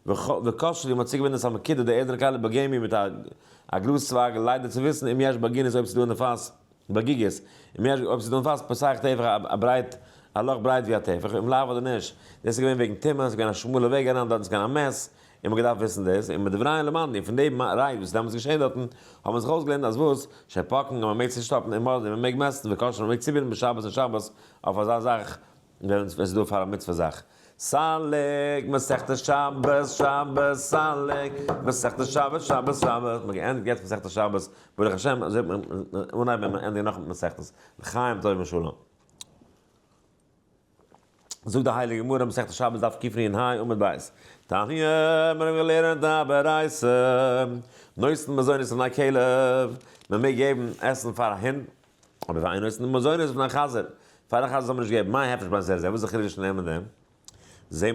וקשרו, מ'האט צוגעבינדן את המקידה די ערדענע כלי בגמי מיט א גראז צווייג, לידע צו וויסן אם יש בגינית אויב ס'איז דא אין די פאס. בגיגית, אם יש אויב ס'איז דא אין פאס פותח טפח א ברייט א לאך ברייט ווי א טפח, אם לאו אדער נישט, דאס איז געווען וועגן טומאה, ס'איז געווען א שמאלע וועג אריין דארטן, ס'איז געווען א מת, און מ'האט געדארפט וויסן דאס, און מדבריהם למדנו, פון די רייד וואס איז דעמאלטס געשען דארטן, האט מען זיך אויסגעלערנט אז וואס, שפוקקין אז מ'מעג צושטאפן און מודדין און מ'מעג מעסטן וקושרין מ'מעג צובינדן בשבת און שבת אויף אזא זאך ווען ס'איז דא פאר א מצוה זאך. סליק, מסכת שבת, שבת, סליק, מסכת שבת, שבת, שבת, מ'האט געענדיגט יעצט מסכת שבת, ברוך השם, אזוי וועט מען אנהייבן און ענדיגן נאך מסכתות, לחיים טובים ושלום. זאגט די הייליגע גמרא מסכת שבת דף קנ"ה עמוד ב', תניא, מיר האבן געלערנט א ברייתא, נותן מזונות לפני כלב, מען מעג געבן עסן פאר א הונט, אבער ואין נותן מזונות לפני חזיר, פאר א חזיר זאל מען נישט געבן, מאי הפרש בין זה לזה, וואס איז די חילוק צווישן דעם און דעם? זה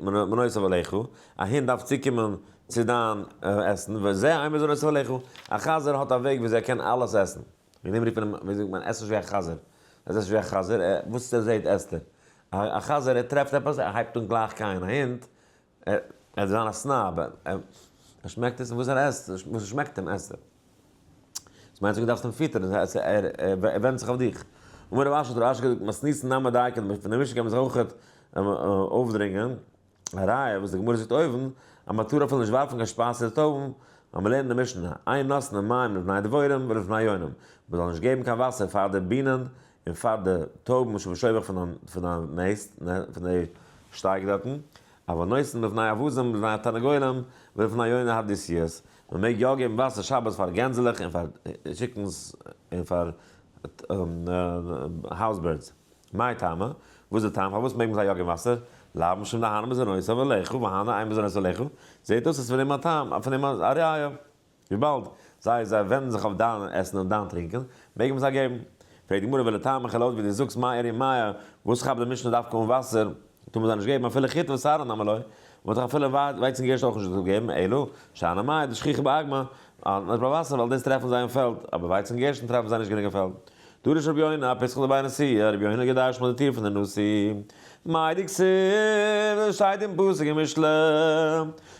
מנותיו עליך, א הונט דארף צוקומען צו דיין עסן, וזה אין מזונותיו עליך, א חזיר האט א וועג וויאזוי ער קען אלעס עסן, וועגן דעם רופט מען אים, ווי זאגט מען, עס נישט ווי א חזיר, עס נישט ווי א חזיר, וואס ער זעט עסט ער, א חזיר ער טרעפט עפעס ער הייבט אן גלייך קייען, א הונט ער וועט זיין א snob, ער שמעקט עס און וואס ער עסט, וואס עס שמעקט אים עסט ער. דאס מיינט אז דו דארפסט אים פיטערן, ער ווענדט זיך אויף דיך. אמר רב אשי האט רב אשי געזאגט, מתניתין נמי דייקא, פון די משנה קען מען זיך אויך אויפדרינגען א ראיה וואס די גמרא זאגט אויבן, אז מען טאר אפילו נישט ווארפן קיין שפייז צו די טויבן, ווייל מען לערנט אין די משנה, אין נותנין מים לפני דבורים ולפני יונים, מען זאל נישט געבן קיין וואסער פאר די בינען און פאר די טויבן שבשובך פון דיין nest, פון די שטייג דארטן, אבל נותנין לפני אווזים ולפני התרנגולים ולפני יוני הרדיסיות, מען מעג יא געבן וואסער שבת פאר גענזעלעך און פאר chickens און פאר house birds. מאי טעמא? וואס איז די טעם פארוואס מעג מען זיי יא געבן וואסער? לאו משום דהני מזונותיו עליך והני אין מזונותיו עליך, זעט אויס אז פון דעם א טעם, פון דעם א ראיה. וויבאלד זיי זיי ווענדן זיך אויף דיין עסן און דיין טרינקען, מעג מען זיי געבן. פרעגט די גמרא ולטעמיך לויט ווי דו זאגסט מאי איריא מיא, וואס כאפט די משנה דווקא אן וואסער, טאר מען זיי נישט געבן אפילו חיטה ושעורה נמי לא, מען האט דאך אפילו ווייצן גערשט אויך נישט געטארט געבן, אלא שאני מיא דשכיחי באגמא, נישט ביי וואסער ווייל דאס טרעפן זיי אין פעלד, אבער ווייצן גערשטן טרעפן זיי נישט גענוג אין פעלד. דרש רבי יונה, אפיתחא דבי נשיאה, רבי יונה האט געדרש'ט ביי די טיר פון די נשיא, מאי דכתיב, עס שטייט אין פסוק אין משלי,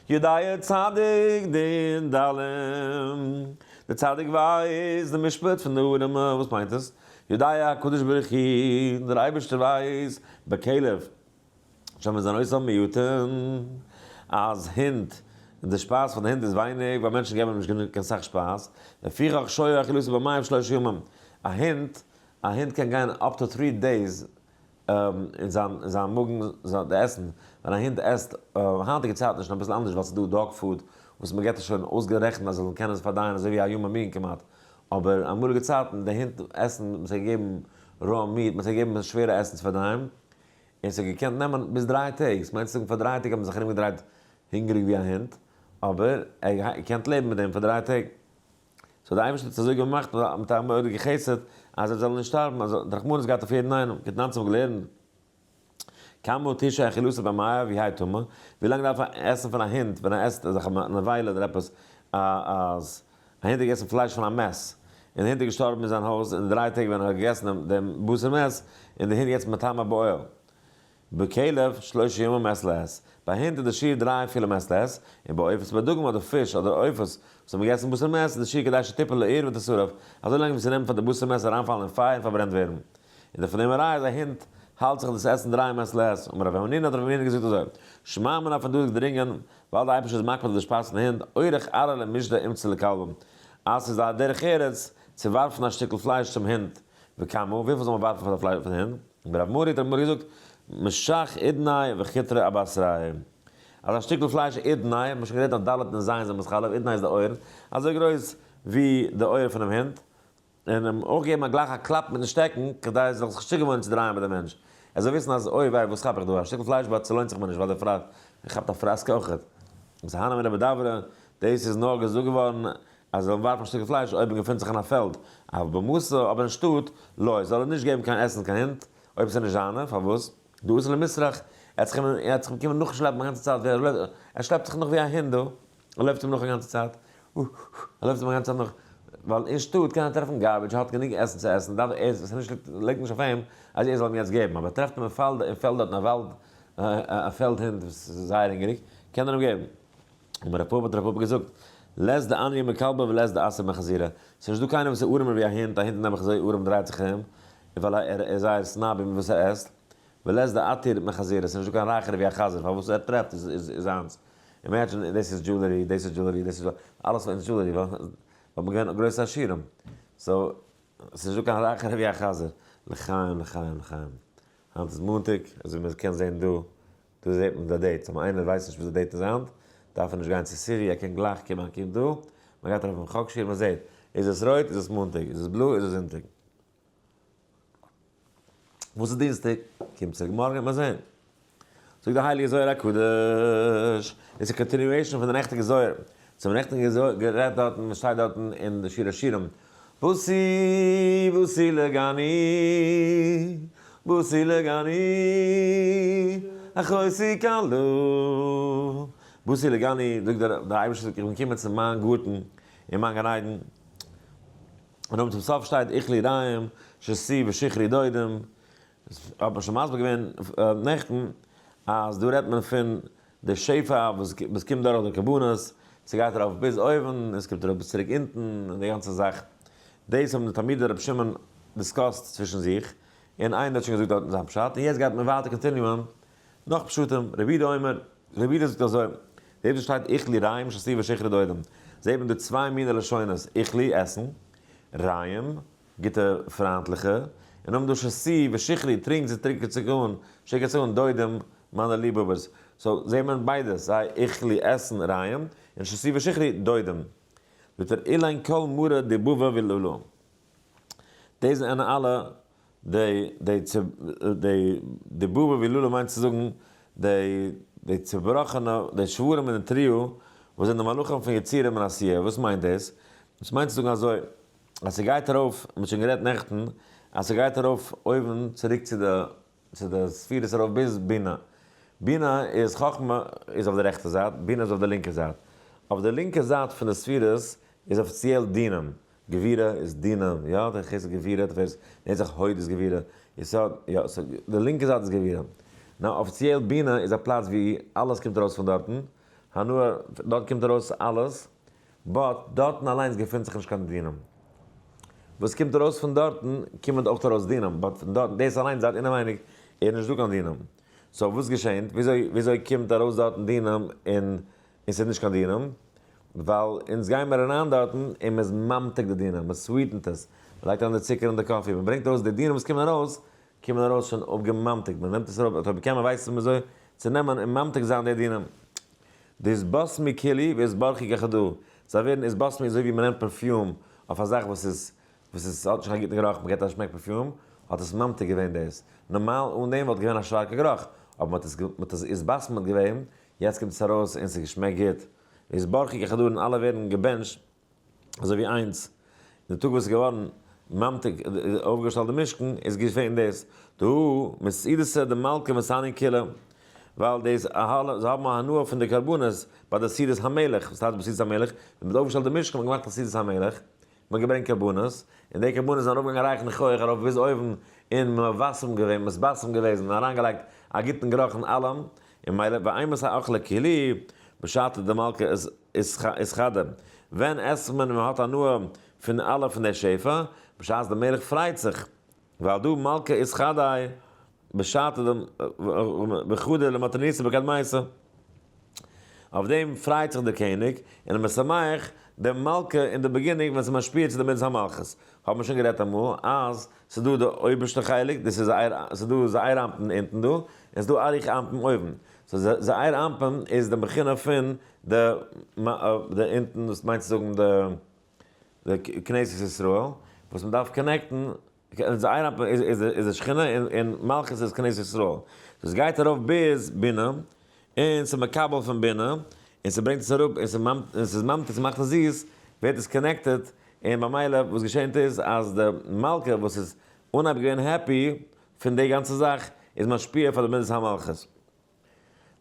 יודע צדיק דין דלים, דער צדיק ווייסט די משפט פון די ארעמע, וואס מיינט עס? יודע הקדוש ברוך הוא, דער אייבערשטער ווייסט, בכלב שמזונותיו מועטין, אז הינט, די שפייז פון די הינט איז ווייניג, ווייל מענטשן געבן אים נישט גענוג קיין סאך שפייז, לפיכך שוהה אכילתו במים שלושה ימים, א הינט, א הינט קען גיין up to three days אין זיין אין זיין מאגן די עסן, ווען א הונט עסט, היינטיגע צייטן איז שוין אביסל אנדערש ווייל ס'איז דא dog food וואס מ'געט עס שוין אויסגערעכנט אז זיי זאלן קענען עס פארדייען אזוי ווי א human being כמעט, אבער אמאליגע צייטן די הינט עסן, מ'האט זיי געגעבן raw meat, מ'האט זיי געגעבן שווערע עסן צו פארדייען, און ס'האט געקענט נעמען ביז דריי טעג, ס'מיינט צו זאגן פאר דריי טעג האט מען זיך ארומגעדרייט הונגעריג ווי א הונט, אבער ער האט געקענט לעבן מיט דעם פאר דריי טעג. so די אייבערשטער האט עס אזוי געמאכט מיט א מורא'דיגע חסד אז זיי זאלן נישט שטארבן, אז האט רחמנות געהאט אויף יעדן איינעם, כדתנן האבן געלערנט, כמה תשהה אכילתו במעיו ויהא טמא, ווי לאנג דארף א עסן פון א הונט ווען ער עסט אזעלכע נבילה אדער עפעס, אז א הונט האט געגעסן פלייש פון א מת, און די הונט איז געשטארבן אין זיין הויז אין די דריי טעג ווען ער האט געגעסן דעם בשר מת, און די הונט יעצט מטמא באוהל. בכלב שלושה ימים מעת לעת, ביי הינט איז די שיעור דריי פילע מעת לעת, און ביי עופות ובדגים אדער פיש אדער עופות וואס האבן געגעסן בשר מת איז די שיעור כדי שתיפול לאור ותשרף, אזוי לאנג ווי ס'נעמט פאר די בשר מת אריינפאלן אין פייער און פארברענט ווערן. און די פון דעם א ראיה אז א הינט האלט זיך דאס עסן דריי מעת לעת. אמר רב המנונא האט רב המנונא געזאגט אזוי, שמע מינה פון דא איז געדרינגען, ווייל די אייבערשטער איז מקפיד אויף די שפייז פון די הינט, אורח ארעא למישדי אומצא לכלבים, אז ס'איז א דרך ארץ צו ווארפן א שטיקל פלייש צום הינט, וכמה, וויפיל זאל מען ווארפן פאר די פלייש פון די הינט? און רב מרי האט רב מרי געזאגט, משך אודניה וחוטרא אבתריה. אז א שטיקל פלייש אודניה, מ'האט שוין גערעדט אז ד' און ז' זענען מתחלף, אודניה איז די אויער, אזוי גרויס ווי די אויער פונעם הונט, און אים אויך געבן א גלייך א קלאפ מיטן שטעקן, כדי ער זאל זיך נישט צוגעוואוינען צו דרייען ביי דעם מענטש. ער זאל וויסן אז אוי וויי וואס כאפ איך דא, א שטיקל פלייש but ס'לוינט זיך מיר נישט ווייל דער פרא כאפט א פראסק אויכעט. וואס הני מילי בדברא, דאס איז נאר געזאגט געווארן אז זיי זאלן ווארפן א שטיקל פלייש אויב מען געפינט זיך אין א פעלד, אבל במתא, אבער אין שטאט, לא, זאל ער נישט געבן קיין עסן קיין הונט, אויב עס איז נישט זיינע, פארוואס? דאתי למיסרך, ער האט זיך אים, ער האט זיך אים קומען נאכשלעפן א גאנצע צייט, ווי ער לויפט, ער שלעפט זיך נאך ווי א הונט דא, ער לויפט אים נאך א גאנצע צייט, ער לויפט אים א גאנצע צייט נאך, ווייל אין שטאט קען ער טרעפן garbage, ער האט גענוג עסן צו עסן, דארף ער, עס איז נישט, ליגט נישט אויף אים אז ער זאל אים יעצט געבן, אבער טרעפט אים אין פעלד, אין פעלד דארט אין א וואלד, א פעלד הונט וואס איז זייער הונגעריג, קען ער אים געבן. אמר רב פפא האט רב פפא געזאגט, לית דעניא מכלבא ולית דאתיר מחזירא, ס'איז נישט דא קיינער וואס איז ארעמער ווי א הונט, א הונט איז נעבעך אזוי ארעם דרייט זיך ארום, ווייל ער איז זייער snobby מיט וואס ער עסט, ולית דעתיר מחזירא, ס'איז נישט דא קיין רייכערע ווי א חזיר, פארוואס ער טרעפט איז זיינס. imagine דאס איז jewelry, דאס איז jewelry, דאס איז אלעס פון אונז jewelry, ווייל מ'האט געווען גרויסע עשירים. so, ס'איז נישט דא קיין רייכערע ווי א חזיר. לחיים לחיים לחיים. היינט איז מאנטאג, אזוי ווי מ'קען זען דא. דא זעט מען די date, so איינער ווייסט נישט וואס די date איז היינט, דארף ער נישט גיין צו Siri, ער קען גלייך קומען, קומט דא, מען גייט ארויף אויפן חק sheet, מען זעט, איז עס רויט, איז עס מאנטאג, איז עס בלוי, איז עס זונטאג. וואס איז דינסטאג? קומט צוריק מארגן וועט מען זען. זאגט די הייליגע זוהר הקדוש, דאס איז continuation פון די נעכטיגע זוהר. צום נעכטיגן זוהר גערעדט דארטן, וואס שטייט דארטן אין די שיר השירים, באתי באתי לגני, באתי לגני, אחותי כלה. באתי לגני, זאגט דער אייבערשטער זאגט איך בין געקומען צו מיין גארטן אין מיין גן עדן, און אויבן צום סוף שטייט אכלו רעים שתו ושכרו דודים, האט מען שוין מסביר געווען נעכטן אז דא רעדט מען פון די שפע וואס קומט דורך די קרבנות, ס'גייט ארויף ביז אויבן און ס'קומט אראפ ביז צוריק אונטן און די גאנצע זאך, דאס האבן די תלמידי רבי שמעון discussed צווישן זיך, און איינער האט שוין געזאגט דארטן זיין פשט, און יעצט גייט מען ווייטער continue ען נאך פשטים. רבי יהודה אומר, רבי יהודה זאגט אזוי, דאס וואס שטייט אכלו רעים שתו ושכרו דודים, זעט מען דא צוויי מיני לשונות, אכלו עסן, רעים, גוטע פריינטליכע, און האבן דא שתו ושכרו, טרינק זיי טרינקען זיך אן, שיקערט זיך אן, דודים, מיינע ליבהאבערס. so זעט מען ביידע, סיי אכלו עסן רעים, און שתו ושכרו דודים. זאגט ער אלין כל מארי דיבבא וילולא. דאס זענען אלע די די די דיבבא וילולא מיינט צו זאגן די די צובראכענע די שברים און די תרועה וואס זענען די מלאכים פון יצירה און עשייה. וואס מיינט דאס? דאס מיינט צו זאגן אזוי אז ס'גייט ארויף, מ'האט שוין גערעדט נעכטן, אז ס'גייט ארויף אויבן צוריק צו די צו די ספירות ארויף ביז בינה. בינה איז חכמה איז אויף די רעכטע זייט, בינה איז אויף די לינקע זייט. אויף די לינקע זייט פון די ספירות איז אפיציעל דינים. גבורה איז דינים, יא, די חסד גבורה, תפארת, נצח הוד איז גבורה, יסוד, יא, so די לינקע זייט איז גבורה. now אפיציעל בינה איז א פלאץ ווי אלעס קומט ארויס פון דארטן, הנאה, דארט קומט ארויס אלעס, but דארטן אליינס געפינט זיך נישט קיין דינים. וואס קומט ארויס פון דארטן, קומען אויך ארויס דינים, but פון דארטן, דאס אליינס זייט אינעווייניג, איז נישט דא קיין דינים. so וואס געשענט? וויאזוי וויאזוי קומט ארויס דארטן דינים און און ס'איז נישט קיין דינים? ווייל אונז גיימער אריין דארטן און מ'איז ממתיק די דינים, מ'sweeten ט עס, מ'לייגט אריין די צוקער אין די coffee, מ'ברענגט ארויס די דינים וואס קומען ארויס, קומען ארויס שוין אפגעממתקט, מ'נעמט עס אראפ, אויב קען מען ווייסט מען וויאזוי צו נעמען און ממתיק זיין די דינים. דאתבסמו כולהו ואתברכו כחדא, זיי ווערן אתבסמו אזוי ווי מ'נעמט perfume אויף א זאך וואס איז וואס עס האט נישט קיין גוטן גערוך, מ'געט א שמעק perfume, האט עס ממתיק געווען דאס. נארמאל אן דעם וואלט געווען א שטארקע גערוך, אבער מ'האט עס מ'האט עס אתבסמ'ט געווען, יעצט קומט עס ארויס און ס'געשמעקט גוט. ואתברכו כחדא און אלע ווערן געבענטשט אזוי ווי איינס. די טאג וואס איז געווארן ממתיק אויפגעשטעלט די משכן איז געווען דאס דהא מסעודתא דמלכא מסאני כולהו, ווייל דאס אהלה זיי האבן א הנאה פון די קרבנות ביי די סעודת המלך, וואס טייטש בסעודת המלך? ווען מ'האט אויפגעשטעלט די משכן האט מען געמאכט א סעודת המלך, מ'האט געברענגט קרבנות, און די קרבנות זענען ארויפגעגאנגען רייך ניחוח ארויף ביז אויבן, און מבשם געווען, מתבשם געוועזן, און אריינגעלייגט א גוטן גערוך אין אלעם, און מילא ואימת אכלי כולהו בשעתא דמלכא אתחדי, ווען עסט מען און מען האט הנאה פון אלע פון די שפע? בשעת דער מלך פרייט זיך, ווייל דא מלכא אתחדי בשעתא דבחדא למטרוניתא בקדמיתא, אויף דעם פרייט זיך דער קעניג, און משמח די מלכה אין די beginning ווען ס'איז משפיע צו די מידת המלכות. האבן מיר שוין גערעדט אמאל אז ס'איז דא די אויבערשטע חלק, דאס איז זייער, ס'איז דא זעיר אנפין אונטן דא, און ס'איז דא אריך אנפין אויבן. so זעיר אנפין איז די בחינה פון די די אונטן, דאס מיינט צו זאגן די די כנסת ישראל, וואס מ'דארף connect ן, זעיר אנפין איז איז די שכינה און מלכות איז כנסת ישראל. דאס גייט ארויף ביז בינה, און ס'איז מקבל פון בינה, און ס'ברענגט עס אראפ, און ס'איז ממתיק, ס'מאכט עס זיס, ווערט עס connected, און במילא וואס געשענט איז אז די מלכה וואס איז אנהייב געווען happy פון די גאנצע זאך, איז משפיע פאר די מידת המלכות.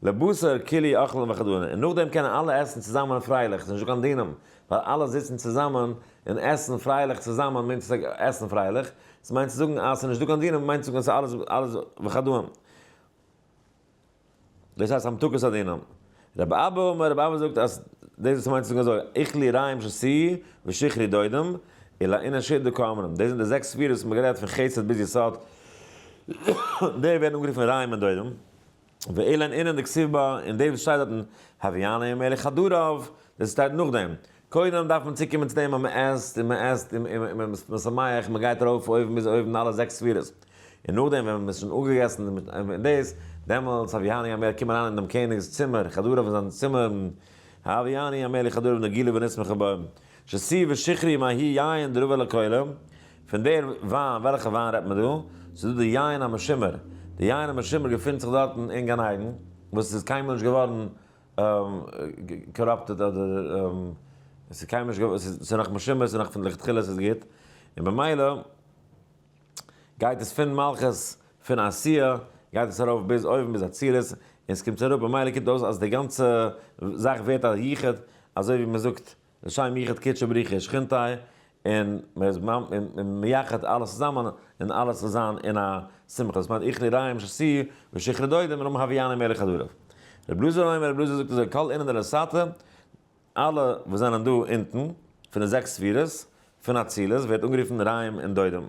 לבתר כולהו אכלין בחדא, און נאכדעם קענען אלע עסן צוזאמען פרייליך, ס'איז נישטא קיין דינים, ווייל אלע זיצן צוזאמען און עסן פרייליך צוזאמען מיינט עס עסן פרייליך, ס'מיינט צו זאגן אז ס'איז נישטא קיין דינים מיינט צו זאגן אז ס'איז אלעס אלעס וכדומה. דאס הייסט המתקת הדינים. רבי אבא אומר, רבי אבא זאגט אז דאס וואס מיינט צו זאגן אזוי, אכלו רעים שתו ושכרו דודים, אלין אינון שית דקאמרין, דאס זענען די זעקס ספירות וואס מ'האט גערעדט פון חסד ביז יסוד, די ווערן אנגערופן רעים און דודים, ואלין אינון דכתיב בה, און דאס וואס שטייט דארטן, הביאני המלך חדריו, דאס שטייט נאכדעם. קודם דארף מען צוקומען צו דעם אז מען עסט און מען עסט און מען איז משמח, מען גייט ארויף אויבן ביז אויבן אלע זעקס ספירות, און נאכדעם ווען מען איז שוין אפגעגעסן און דאס, דעמאלטס הביאני המלך קומען אריין אין דעם קעניג'ס צימער, חדריו אין זיין צימער, הביאני המלך חדריו נגילה ונשמחה בו, שתי ושכרי מההיא יין דרבה לכולא, פון דער וויין, וועלכע וויין רעדט מען דא? ס'איז דא די יין המשומר, די יין המשומר געפינט זיך דארטן אין גן עדן, וואס איז קיינמאל נישט געווארן corrupted אדער עס איז קיינמאל נישט געווארן, ס'איז נאך משומר, ס'איז נאך פון לכתחילה, ס'איז גוט, און במילא גייט עס פון מלכות פון עשיה גייט עס ארויף ביז אויבן ביז אצילות, און ס'קומט אראפ, במילא קומט אויס אז די גאנצע זאך ווערט א יחוד, אזוי ווי מ'זאגט לשם יחוד קודשא בריך הוא ושכינתיה, און מען איז מייחד אלעס צוזאמען און אלעס זאל זיין אין א שמחה, דאס מיינט אכלו רעים שתו ושכרו דודים און הביאני מלך חדריו. רבי אלעזר אומר, רבי אלעזר זאגט אזוי, כל אינון דלתתא, אלע וואס זענען דא אונטן, פון די זעקס ספירות, פון אצילות, ווערט אנגערופן רעים און דודים.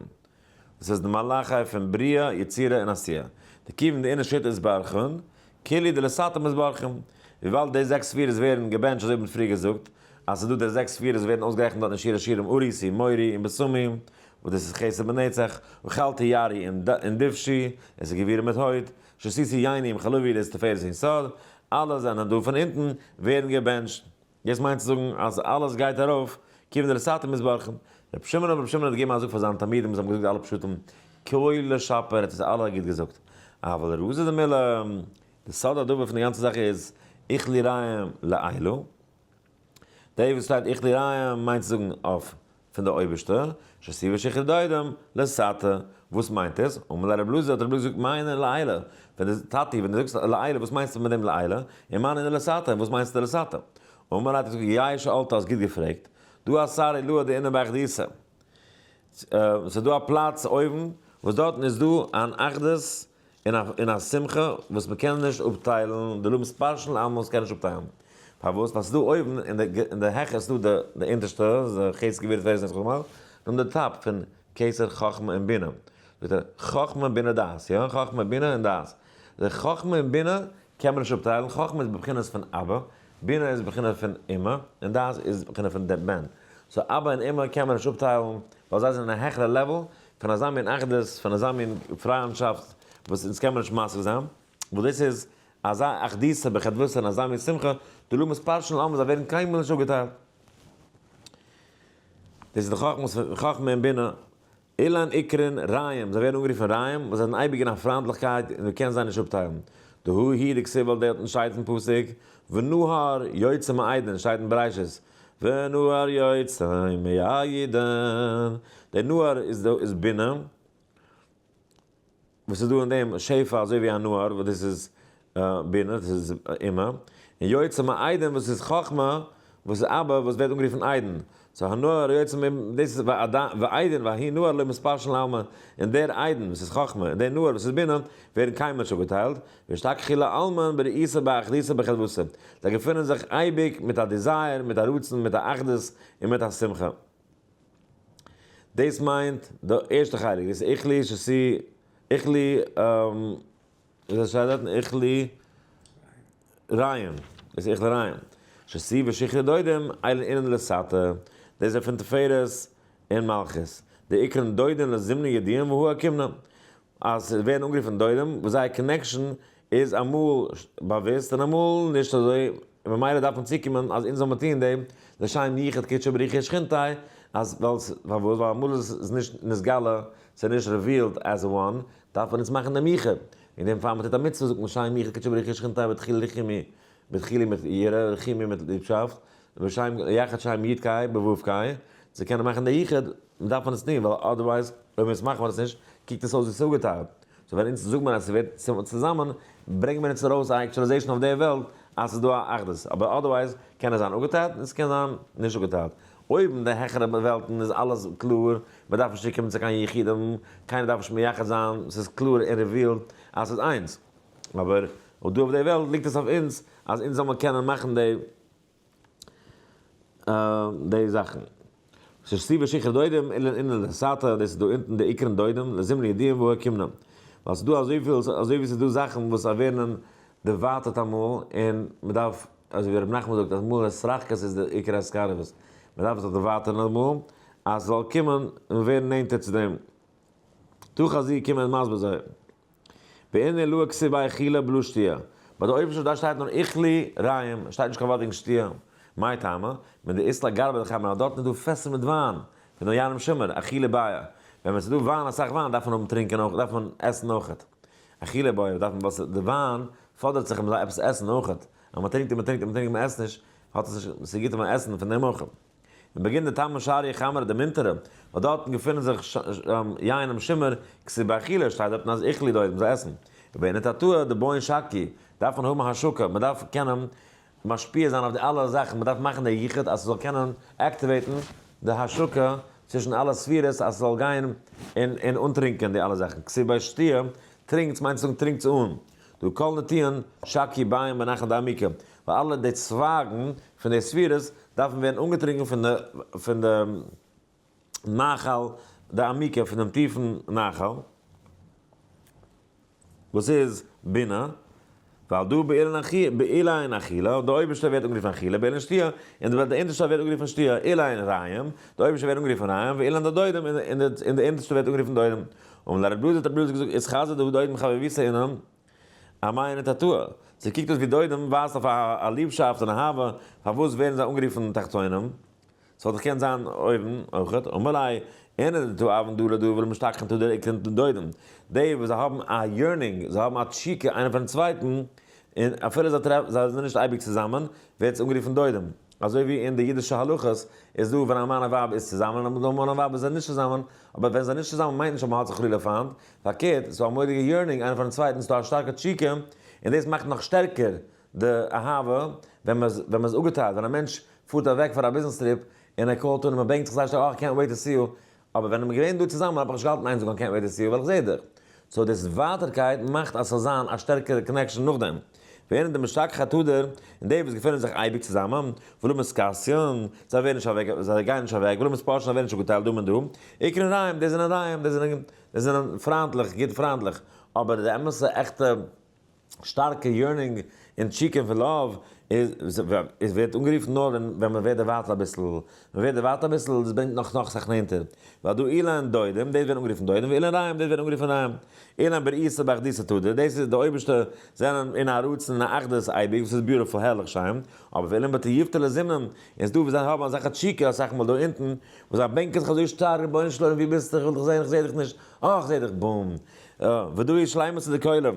דאס איז די מלאכי פון בריאה, יצירה און עשייה. דכיון דאינון שית אתברכון, כולהו דלתתא מתברכין. וויבאלד די זעקס ספירות ווערן געבענטשט אזוי ווי מ'האט פריער געזאגט, אז ס'איז דא די זעקס ספירות ווערן אויסגערעכנט דארט אין שיר השירים אריתי, מורי און בשמי, וואס דאס איז חסד בנצח, אכלתי יערי און דבשי, עס איז גבורה מיט הוד, שתיתי ייני עם חלבי דאס איז תפארת און יסוד, אלע זענען דא פון אונטן ווערן געבענטשט. דאס מיינט צו זאגן אז אלעס גייט ארויף, כיוון דלתתא מתברכין. רבי שמעון רבי שמעון האט געגעבן א זאג פאר זיינע תלמידים וואס האבן געזאגט אלע פשטים, כולא שפיר האט עס אלע גוט געזאגט, אבל רזא דמילא, די סוד הדבר פון די גאנצע זאך איז, אכלו רעים לעילא, די וואס שטייט אכלו רעים מיינט צו זאגן אויף פון די אויבערשטע, שתו ושכרו דודים, לתתא, וואס מיינט עס? אמר ליה רבי אלעזר, האט רבי אלעזר געזאגט מאי נינהו לעילא, ווען די טאטי ווען דו זאגסט לעילא וואס מיינסטו מיט דעם לעילא? און מאי נינהו לתתא, וואס מיינסטו לתתא? אמר ליה האט ער געזאגט יי שאלת האסט גוט געפרעגט, דא אתר עילאה דאינון באחדותא, ס'איז דא א פלאץ אויבן וואס דארטן איז דא אן אחדות און א שמחה וואס מען קען נישט אפטיילן, דלא מתפרשין לעלמא וואס קען נישט אפטיילן. פארוואס? ווייל ס'איז דא אויבן אין די העכער איז דא די אונטערשטע, די חסד גבורה תפארת נצח הוד מלכות, און די top פון כתר חכמה און בינה. זאגט ער, חכמה בינה דעת, יא? חכמה בינה און דעת. די חכמה און בינה קען מען נישט אפטיילן, חכמה איז בבחינת פון אבא, בינה איז בבחינה פון אמא, און דעת איז בבחינה פון דער בן. so אבא און אמא קען מען נישט אפטיילן, ווייל זיי זענען א העכערע level פון אזא מין אחדות, פון אזא מין פריינטשאפט וואס אונז קען מען נישט משיג זיין, וואס דאס איז אזא אחדותא בחדוותא און אזא מין שמחה, דלא מתפרשין לעלמא, זיי ווערן קיינמאל נישט אפגעטיילט. דאס איז די חכמה, חכמה און בינה, אילן איקרון רעים, זיי ווערן אנגערופן רעים, וואס זענען אייביג אין א פריינטליכקייט און מען קען זיי נישט אפטיילן. דהא הוא דכתיב ווייל דארטן שטייט אין פסוק, ונהר יוצא מעדן, שטייט אין בראשית, ונהר יוצא מעדן, דער נהר איז בינה, וואס איז דא אין דעם שפע אזוי ווי א נהר וואס דאס איז בינה, דאס איז אימא, און יוצא מעדן וואס איז חכמה, וואס איז אבא, וואס ווערט אנגערופן עדן. so הנהר יוצא מ, דאס איז ועדן וההוא נהר לא מתפרשין לעלמא, און דער עדן וואס איז חכמה, און דער נהר וואס איז בינה, ווערן קיינמאל נישט אפגעטיילט, ואשתכחו לעלמין ברעותא באחדותא בחדוותא, זיי געפינען זיך אייביג מיט א desire, מיט א רצון, מיט א אחדות, און מיט א שמחה. דאס מיינט די ערשטע חלק, דאס איז אכלו שתו, אכלו, ווי אזוי שטייט דארטן? אכלו רעים, דאס איז אכלו רעים. שתו ושכרו דודים, אלין אינון לתתא, דאס איז פון תפארת און מלכות. דאיקרון דודים לזמנא ידיעין והא אוקימנא. אז עס ווערן אנגערופן דודים וואס זייער connection איז אמאל באוואוסט און אמאל נישט אזוי, און ממילא דארף מען צוקומען אז אונז זאל מען טוען דעם לשם יחוד קודשא בריך הוא ושכינתיה, אז ווייל פארוואס ווייל אמאל איז עס נישט נתגלה, ס'איז נישט revealed as one, דארף מען אונז מאכן דעם יחוד, וועגן דעם פאר מען טוט א מצוה זאגט מען לשם יחוד קודשא בריך הוא ושכינתיה בדחילו ורחימו, בדחילו מיט יראה ורחימו מיט ליבשאפט, ובשם יחד שם י' קאי בו' קאי, צו קענען מאכן די יחוד דארף מען עס טון, ווייל otherwise אויב אונז מאכן מיר עס נישט קוקט עס אויס ווי ס'איז אפגעטיילט. so ווען אונז זאגט מען אז ס'ווערט צוזאמען, ברענגט מען אונז ארויס א actualization אויף די וועלט אז ס'איז דא א אחדות, אבער otherwise קען עס זיין אפגעטיילט און ס'קען זיין נישט אפגעטיילט. אויב אין די העכערע וועלטן איז אלעס קלאר, מ'דארף נישט צוקומען צו קיין יחודים, קיינער דארף נישט מייחד זיין, ס'איז קלאר און revealed אז ס'איז איינס. אבער דא אויף די וועלט ליגט עס אויף אונז אז אונז זאל מען קענען מאכן די די זאכן. שתו ושכרו דודים אילין אינון לתתא, דאס איז דא אונטן דאיקרון דודים, לזמנא ידיעין והא אוקימנא. ווייל ס'איז דא אזויפיל, אזוי ווי ס'איז דא זאכן וואס ווערן דערווייטערט אמאל, און מ'דארף, אזוי ווי רבי נחמן זאגט אז אמאל התרחקות איז די עיקר התקרבות, מ'דארף זיך דערווייטערן אמאל, אז ס'זאל קומען און ווערן נענטער צו דעם. תא חזי קומען מסביר זיי. ואין אלוה כסי' ביי אכילה בלא שתיה. ביי די אויבערשטע דא שטייט נאר איכלי רעים, שטייט נישט קיין ווארט וועגן שתיה. מאי טעמא? מן דאית לה גרבא דחמרא, אז דארטן איז דא פעסער מיט וויין, פון די יינם שמר, אכילה בעיא. ווען עס איז דא וויין, אסאך וויין, דארף מען האבן טרינקען אויך, דארף מען עסן אויכעט. אכילה בעיא דארף מען ווייל די וויין פאדערט זיך אז מען זאל עפעס עסן אויכעט. אז מען טרינקט און מען טרינקט און מען טרינקט און מען עסט נישט, האט עס נישט, ס'איז גוט אז מען עסן פון דעם אויך. און בגין דתמן שריא חמרא דמינטרא, ווייל דארטן געפינען זיך יין המשומר, כתיב באכילה, שטייט דארטן אז אכלי דארט מ'זאל עסן. ובענין תתאה דבעין שקי, דארף מען האבן השקה, מ'דארף קענען משפיע זיין אויף די אלע זאכן, מ'דארף מאכן די יחוד אז ס'זאל קענען activate ן די השקה צווישן אלע ספירות אז ס'זאל גיין און אנטרינקען די אלע זאכן, כתיב ביי שתיה, טרינקטס מיינט צו זאגן טרינקטס אן. דהא כל נטיעין שקי בעיין בנחלא דעמיקא, ווייל אלע די צווייגן פון די ספירות דארפן ווערן אנגעטרונקען פון די פון די נחל דעמיקא, פון דעם טיפן נחל וואס איז בינה, ווייל דא בעילין אכילה, די אויבערשטע ווערט אנגערופן אכילה, בעילין שתיה, און די אונטערשטע ווערט אנגערופן שתיה, עילין רעים, די אויבערשטע ווערט אנגערופן רעים, ואילין דדודים, און די אונטערשטע ווערט אנגערופן דודים. אמר ליה רב אלעזר האט רב אלעזר געזאגט, איתחזי דהא דודים חביבותא אינון, אמאי אינון תתאי. ס'קוקט אויס ווי דודים ווייזט אויף א ליבשאפט און אהבה, פארוואס ווערן זיי אנגערופן תחתונים? ס'וואלט דאך געקענט זיין אויבן אויכעט, אמר ליה, אינון דתאוין דא לדא ולא משתכחין תדיר איקרון דודים, די וואס זיי האבן א yearning, זיי האבן א תשוקה איינער פארן צווייטן, און אפילו זיי טרעפן, זיי זענען נישט אייביג צוזאמען, ווערט עס אנגערופן דודים. אזוי ווי אין די אידישע הלכות איז דא ווען א מאן און ווייב איז צוזאמען און אמאל מאן און ווייב זענען נישט צוזאמען, אבער ווען זיי זענען נישט צוזאמען מיינט נישט אז מען האט זיך חלילה פיינט, פארקערט, ס'איז דא א מורא'דיגע yearning איינער פארן צווייטן, ס'איז דא א שטארקע תשוקה, און דאס מאכט נאך שטערקער די אהבה ווען מען ווען מען איז אפגעטיילט, ווען א מענטש פארט אוועק פאר א ביזנעס trip און ער call ט אן און מען בענקט זיך זייער שטארק, אה, קענט וועיט טו סי יו, אבער ווען מ'איז געווען דא צוזאמען האב איך נישט געהאלטן איין זאגן קענט וועיט טו סי יו ווייל איך זעה דיך. so דאס ווייטערקייט מאכט אז ס'זאל זיין א שטערקערע connection נאכדעם. ואינון דמשתכחי תדיר, און די וואס געפינען זיך אייביג צוזאמען, ולא מתכסיין, זיי ווערן נישט אוועק, זיי גייען נישט אוועק, ולא מתפרשין זיי ווערן נישט אפגעטיילט דא מן דא, איקרון רעים, די זענען רעים, די זענען די זענען פריינטליך, גוט פריינטליך, אבער די אמת'ע עכטע שטארקע yearning און תשוקה פון love איז איז ווערט אנגערופן נאר ווען ווען מען ווערט דערווייטערט אביסל, מען ווערט דערווייטערט אביסל דאס ברענגט נאך נאך סאך נענטער, ווייל דא אילן דודים דאס ווערט אנגערופן דודים ואילן רעים דאס ווערט אנגערופן רעים, אילן ברעותא באחדותא תדיר דאס איז די אויבערשטע זענען אין א רצון און א אחדות אייביג וואס איז beautiful הערליך שיין, אבער ואילן בתיובתא לזימנין איז דא וואס זיי האבן אזעלכע תשוקה אסאך מאל דא אונטן וואס זיי בענקען זיך אזוי שטארק רבונו של עולם ווי ביסטו איך וויל דיך זען איך זע דיך נישט, אה איך זע דיך בום, ודא היא שלימותא דכולא.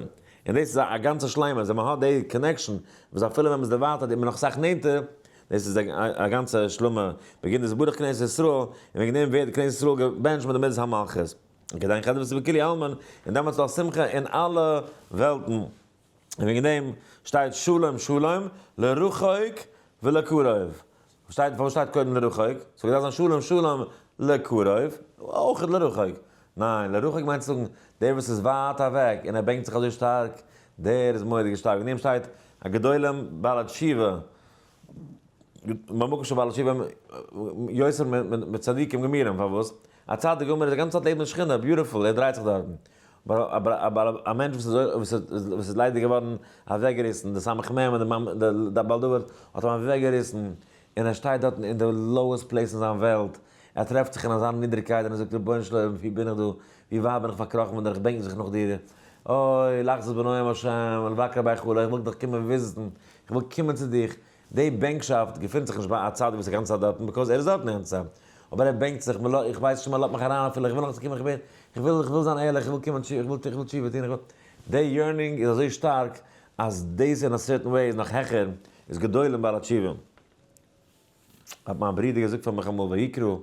און דאס איז א גאנצע שלימות, ווען מען האט די connection, וואס אפילו ווען מען איז דערווייטערט איז מען נאך אסאך נענטער, דאס איז א גאנצע שלמה, בגין דאתברך כנסת ישראל, און וועגן דעם ווערט כנסת ישראל געבענטשט מיט די מידת המלכות. וכדין חדוותא בכולהו עלמין, און דעמאלטס איז דא שמחה אין אלע וועלטן, און וועגן דעם שטייט שלום שלום לרחוק ולקרוב, שטייט פארוואס שטייט קודם לרחוק? ס'וואלט געדארפט זיין שלום שלום לקרוב, אויך לרחוק. ניין, לרחוק מיינט צו זאגן דער וואס איז ווייט אוועק און ער בענקט זיך אזוי שטארק, דער איז מורא'דיג שטארק. וועגן דעם שטייט הגדולים בעלי תשובה, במקום שבעלי תשובה יותר מצדיקים גמורים, פארוואס? א צדיק גמור איז א גאנצע צייט לעבן די שכינה, beautiful, ער דרייט זיך דארטן. אבער א מענטש וואס איז ליידער געווארן אוועקגעריסן, די סמך מם און די בעל דבר האט אים אוועקגעריסן, און ער שטייט דארטן אין די lowest place אין זיין וועלט, ער טרעפט זיך אין אזא נידריגקייט און ער זאגט רבונו של עולם ווי בין איך דא, ווי ווייט בין איך פארקראכן פון דיר, איך בענק זיך נאך דיר, אוי לחזות בנועם השם ולבקר בהיכלו, איך וויל דיך קומען visit ן, איך וויל קומען צו דיך, די בענקשאפט געפינט זיך נישט ביי א צדיק וואס איז גאנצע צייט דארטן, because ער איז דארטן די גאנצע צייט, אבער ער בענקט זיך, מ'לא, איך ווייס נישט מ'לאזט מיך אריין אפילו, איך וויל נאך צו קומען, איך בין, איך וויל, איך וויל זיין ערליך, איך וויל קומען תשובה, איך וויל, איך וויל תשובה טון, איך וויל, די yearning איז אזוי שטארק, אז דאס אין א certain way איז נאך העכער, איז גדולים בעלי תשובה. האט מיין ברודער געזאגט פאר מיך אמאל ויקרא,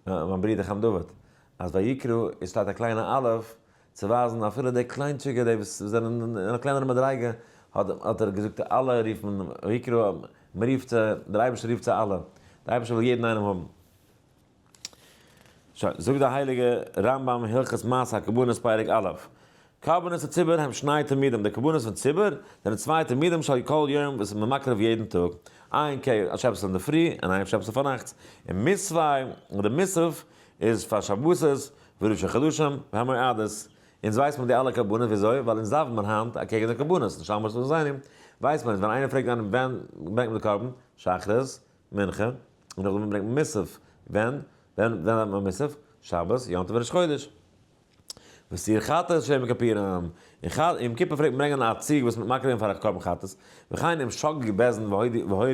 מיין ברודער חיים דוד, אז ויקרא איז שטייט א קליינע אלף, צו ווייזן אפילו די קליינטשיגע די וואס זענען אין א קלענערע מדריגה, האט האט ער געזאגט אלע רופן ויקרא, מען רופט זיי, דער אייבערשטער רופט זיי אלע, דער אייבערשטער וויל יעדן איינעם האבן. שוין, זאגט דער הייליגער רמב ם הלכות מעשה הקרבנות פרק א', קרבנות הציבור הם שני תמידים, די קרבנות פון ציבור זענען צוויי תמידים של כל יום וואס איז מען מקריב יעדן טאג, איין א שעפסל אינדערפרי און איין שעפסל פארנאכטס, און מוספי, און די מוסף איז פאר שבתות וראשי חדשים והמועדות, אונז ווייסט מען די אלע קרבנות וויאזוי? ווייל אונז דאווענט מען היינט אקעגן די קרבנות, נישט אלעמאל וואס זיי ווייסט מען, ווען איינער פרעגט איינעם ווען ברענגט מען די קרבן? שחרית, מנחה, און נאכדעם ברענגט מען מוסף, ווען? ווען ווען דאווענט מען מוסף? שבת, יום טוב און ראש חודש. ושעיר חטאת של יום הכפורים, און יום כיפור פלעגט מען ברענגען א ציג וואס מ'האט מקריב געווען פאר א קרבן חטאת, וכן אם שגגו בית דין והורו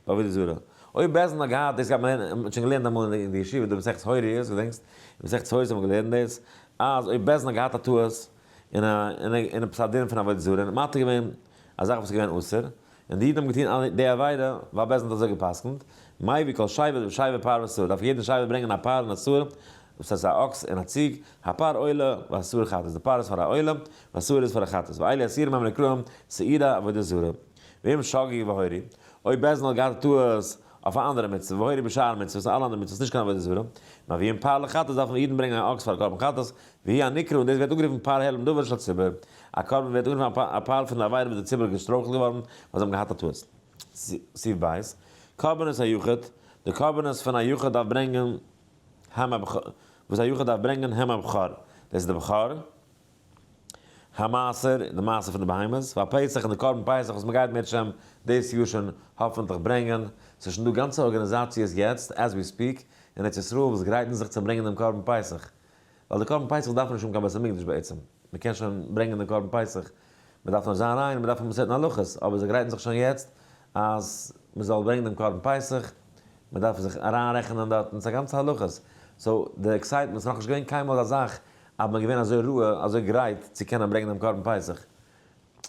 בעבודה זרה. אויב בית דין האט געהאט, דאס גייט מען לערנען, מ'האט שוין געלערנט אמאל אין די ישיבה די מסכת הוריות, געדענקסט? אין מסכת הוריות האט מען געלערנט דאס, אז אויב בית דין האט געהאט א טעות אין א אין עפעס א דין פון עבודה זרה און האט מתיר געווען א זאך וואס איז געווען אסור, און די אידן האבן געטון די עבירה ווייל בית דין האט אזוי גע'פסק'נט, מביא כל שבט ושבט פר ושעיר, דארף יעדן שבט ברענגען א פר און א שעיר, דאס הייסט א אקס און א ציג, הפר עולה והשעיר חטאת, די פר איז פאר א עולה, והשעיר איז פאר א חטאת, ואלו השעירים הם נקראים שעירי עבודה זרה. ואם שגגו והורו, אויב בית דין האט געהאט א טעות אויף א אנדערע מצוה, והורו בשאר מצוות, אלע אנדערע מצוות, נישט קיין עבודה זרה, מביאים פר לחטאת דארפן אידן ברענגען א אקס פאר א קרבן חטאת, והוא הנקרא און דאס ווערט אנגערופן פר העלם דבר של ציבור, א קרבן ווערט אנגערופן א פר פון די עבירה וואס די ציבור איז געשטרויכלט געווארן ווייל זיי האבן געהאט א טעות. סעיף ב', קרבנות היחיד, די קרבנות פון א יחיד דארף ברענגען הם הבכור, וואס א יחיד דארף ברענגען הם הבכור, דאס איז די בכור, המעשר, די מעשר פון די בהמות, והפסח און די קרבן פסח וואס מען גייט אם ירצה השם דאס יאר שוין האפענטליך ברענגען, ס'איז שוין דא גאנצע ארגאניזאציעס יעצט, as we speak, אין ארץ ישראל וואס גרייטן זיך צו ברענגען דעם קרבן פסח, ווייל די קרבן פסח דארף מען נישט האבן קיין בית המקדש בעצם, מען קען שוין ברענגען דעם קרבן פסח, מען דארף נאר זיין ריין, מען דארף האבן certain הלכות, אבער זיי גרייטן זיך שוין יעצט אז מען זאל ברענגען דעם קרבן פסח, מען דארף זיך אריינרעכענען דארטן, ס'איז א גאנצע הלכות, so די excitement איז נאכנישט געווען קיינמאל אזא זאך אז מען איז געווען אזוי ראוי, אזוי גרייט צו קענען ברענגען דעם קרבן פסח.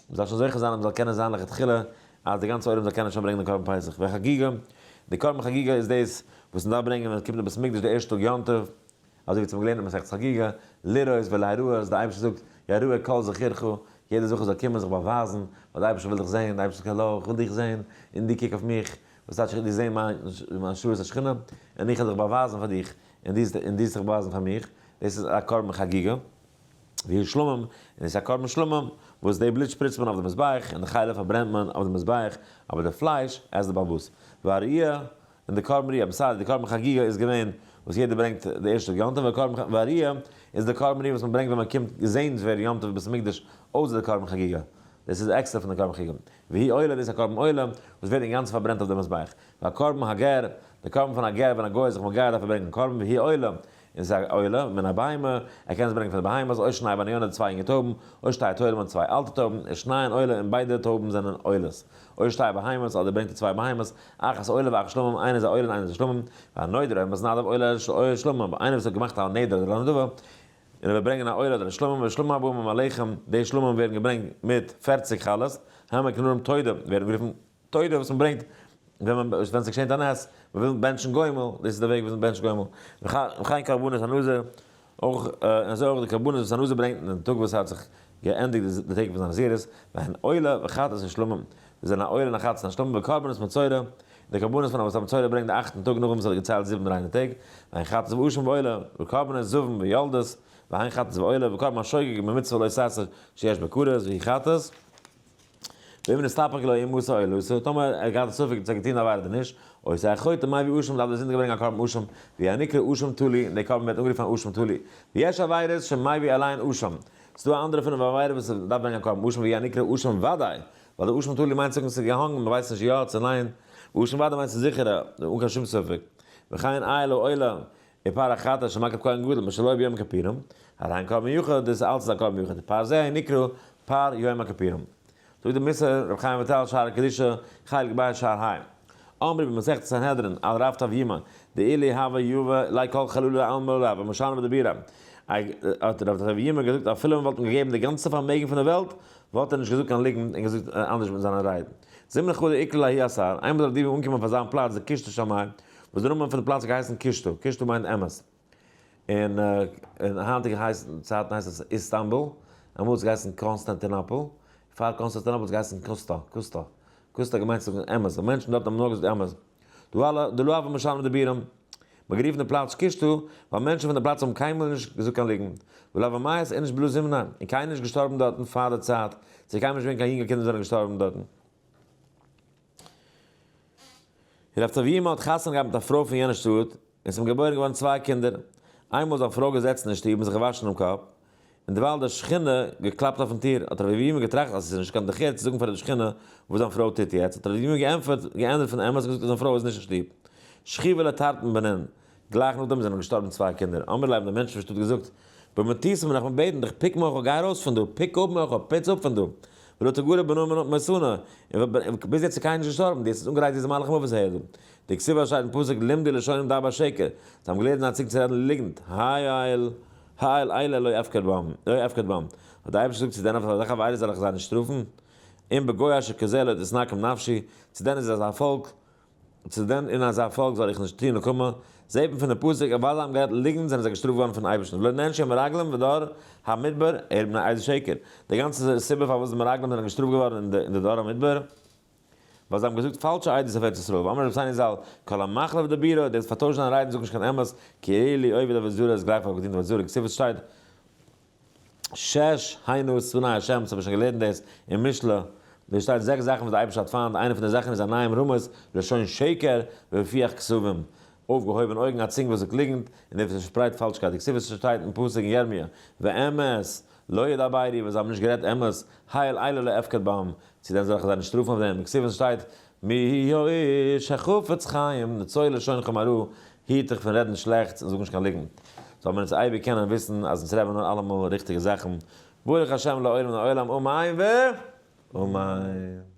מען זאל שוין זוכה זיין אז מען זאל קענען זיין לכתחילה אז די גאנצע עולם זאל קענען שוין ברענגען דעם קרבן פסח. וחגיגה, די קרבן חגיגה איז דאס וואס מען דארף ברענגען ווען עס קומט אין בית המקדש די ערשטע טאג יום טוב, אזוי ווי צום געלערנט אין מסכת חגיגה, לראות ולהיראות, די אייבערשטער זאגט, יראה כל זכורך, יעדער זכר זאל קומען זיך באווייזן, ווייל די אייבערשטער וויל דיך זען, די אייבערשטער זאגט האלא, איך וויל דיך זען, און דו קוק אויף מיך, וואס טייטש איך וויל דיך זען מיין השראת השכינה, און איך וועל דיך באווייזן פאר דיך, און דו וועסט זיך באווייזן פאר מיך, דאס איז א קרבן חגיגה, והוא שלמים, און דאס איז א קרבן שלמים, וואס די בלוט שפריצט מען אויף די מזבח, און די חלב פארברענט מען אויף די מזבח, אבער די פלייש עסט די בעל הבית. והראיה, און די קרבן ראיה, בסדר, די קרבן חגיגה איז געווען וואס יעדער ברענגט די ערשטע יום טוב, וקרבן והראיה איז די קרבן ראיה וואס מען ברענגט ווען מען קומט געזען ווערן יום טוב אין בית המקדש, אויסער די קרבן חגיגה, דאס איז עקסטער פון די קרבן חגיגה. והיא עולה, דאס איז א קרבן עולה, וואס ווערט אינגאנצן פארברענט אויף די מזבח. והקרבן הגר, די קרבן פון א גר, ווען א גוי איז זיך מגייר דארף ער ברענגען קרבן, והיא עולה, און ס'איז א עולה, מן הבהמה, ער קען עס ברענגען פון די בהמות, או שני בני יונה צוויי יונגע טויבן, או שתי תורים און צוויי אלטע טויבן, ושניהן עולה און ביידע טויבן זענען עולות, או שתי בהמות אדער ברענגט ער צוויי בהמות, אחת עולה ואחת שלמים, איינע איז א עולה און איינע איז א שלמים, והנודר או המתנדב עולה או שלמים, איינער וואס האט געמאכט א נדר אדער א נדבה, און ער וועט ברענגען א עולה אדער א שלמים, ושלמים הבאים עם הלחם, די שלמים ווערן געברענגט מיט 40 חלות, הם נקראים תודה, ווערן גערופן תודה וואס מען ברענגט ווען מען ווען ס'געשענט א נס, מען וויל בענטשן גומל, דאס איז די וועג וואס מען בענטשט גומל. וכן קרבנות הנזיר, אויך און אזוי אויך די קרבנות וואס א נזיר ברענגט אין דעם טאג וואס האט זיך געענדיגט די טעג פון זיין נזירות, והן עולה וחטאת ושלמים, דאס זענען א עולה און א חטאת און א שלמים, וקרבנות מצורע, די קרבנות פון א וואס א מצורע ברענגט די אכטן טאג נאכדעם וואס ער האט געציילט זיבן ריינע טעג, והן חטאת ואשם ועולה, וקרבנות זבים ויולדות, והן חטאת ועולה, וקרבן השוגג במצוה לא תעשה שיש בה כרת, והיא חטאת. ואם נסתפק לו אם עשה או לא עשה, טאמער ער האט געהאט א ספק צו ער האט געטון די עבירה אדער נישט, עושה החוטא מביא אשם דארף דער זינדיגער ברענגען א קרבן אשם, והוא הנקרא אשם תלוי, און דער קרבן ווערט אנגערופן א אשם תלוי. ויש עבירות שמביא עליהן אשם, ס'איז דא א אנדערע פון עבירה וואס ער דארף ברענגען א קרבן אשם והוא הנקרא אשם ודאי, ווייל די אשם תלוי מיינט זאגן ס'איז געהאנגען מ'ווייסט נישט יא צו ניין, אשם ודאי מיינט ס'איז זיכער אן קיין שום ספק. וכן איל העולה ופר החטאת שמקריב כהן גדול משלו ביום הכפורים, הרי הן קרבן יחיד, דאס איז אלץ איז א קרבן יחיד, פר זה נקרא פר יום הכפורים. זאגט די מוסר רבי חיים וויטאל שער הקדושה, חלק ב' שער ה'. אמרי במסכת סנהדרין על רב טביומא, דאילו הוה יהבא ליה כל חללא דעלמא לא הוה משני בדיבוריה. האט רב טביומא געזאגט אפילו מען וואלט אים געגעבן די גאנצע פארמעגן פון די וועלט, וואלט ער נישט געזאגט קיין ליגנט און געזאגט אנדערש מיט זיינע רייד. זימנא חדא איקלע לההוא אתר, איינמאל איז רב דימי אנגעקומען פאר זיין פלאץ די קושטא שמיה, וואס די נאמען פון די פלאץ האט געהייסן קושטא, קושטא מיינט אמת, און אין היינטיגע צייטן הייסט עס איסטאנבול, אמאל האט עס געהייסן קאנסטאנטינאפל, פאר קאנסטאנטינאפל האט עס געהייסן קוסטא, קוסטא, קוסטא האט געמיינט צו זאגן אמת, ווייל מענטשן דארט האבן נאר געזאגט אמת. דלא הוו משני בדיבורא, מען האט גערופן די פלאץ קושטא, ווייל מענטשן פון די פלאץ האבן קיינמאל נישט געזאגט קיין ליגנט, ולא הוה מיית איניש בלא זימניה, און קיינער איז נישט געשטארבן דארטן פאר די צייט, ס'איז קיינמאל נישט געווען קיין יונגע קינדער וואס זענען געשטארבן דארטן. רב טביומא האט חתונה געהאט מיט א פרוי פון יענע שטאט, און ס'איז אים געבוירן געווארן צוויי קינדער. איינמאל איז זיין פרוי געזעצן אין שטוב און זיך געוואשן דעם קאפ, און דערווייל האט די שכינה געקלאפט אויפן טיר. האט רב טביומא געטראכט אז עס איז נישט קיין דרך ארץ צו זאגן פאר די שכינה וואס זיין פרוי טוט יעצט, האט רב טביומא געענטפערט, געענדערט פון אמת און געזאגט אז זיין פרוי איז נישט אין שטוב. שכיבא לתרתין בנין. גלייך נאכדעם זענען געשטארבן צוויי קינדער. אמרו ליה האבן די מענטשן פון שטאט געזאגט. במטותא מיר נאכן בעטן דיך, pick מיך אפ, גיי ארויס פון דא, pick אפ מיך אפ, פוץ אפ פון דא. ולא תגורו בנו משונא, און ביז יעצט איז קיינער נישט געשטארבן, דו האסט עס אנגערייצט דיזע מלאך המוות אהער דא. דכתיב שטייט אין פסוק למדו לשונם דבר שקר, זיי האבן געלערנט זיין צונג צו רעדן ליגנט, האל האל אלה לא אפקד בם, לא אפקד בם, האט דער אייבערשטער געזאגט צו דען אויף אזעלכע עבירות זאל איך זיי נישט שטראפן? אם בגוי אשר כזה לא תתנקם נפשי, צו דען איז אזא פאלק, צו דען אין אזא פאלק זאל איך נישט טון נקמה? זעט מען פון די פסוק אז ווייל זיי האבן גערעדט ליגנט זענען זיי געשטראפט געווארן פון אייבערשטן, ולא נענשו המרגלים בדור המדבר אלא מפני עדות שקר, די גאנצע סיבה פארוואס די מרגלים זענען געשטראפט געווארן אין די דור המדבר, ווייל זיי האבן געזאגט פאלשע עדות אויף ארץ ישראל, ואמרו רבותינו ז"ל, כל המחליף דיבורו, דער וואס פארטוישט זיין ריידן זאגט נישט קיין אמת, כאילו עובד עבודה זרה איז גלייך ווי ער האט געטון עבודה זרה, כתיב עס שטייט, שש הנה שונא השם, דאס האב איך שוין געלערנט דאס אין משלי, דא שטייט זעקס זאכן וואס דער אייבערשטער האט פיינט, איינע פון די זאכן איז עיניים רמות, לשון שקר, ורוח כזבים, אויפגעהויבענע אויגן, א צונג וואס זאגט ליגנט, און דער וואס פארשפרייט פאלשקייט, דכתיב עס שטייט אין פסוק אין ירמיה, ואמת לא ידברו, וואס זיי האבן נישט גערעדט אמת, האל אלה לא אפקד בם, צו דען זאל איך זיי נישט שטראפן אויף דעם, דכתיב עס שטייט, מי האיש החפץ חיים, נצור לשונך מרע, היט דיך פון רעדן שלעכטס און זאג נישט קיין ליגנט. זאל מען אונז אייביג קענען וויסן אז אונז רעדן נאר אלעמאל ריכטיגע זאכן, ברוך השם לעולם לעולם אמן ואמן.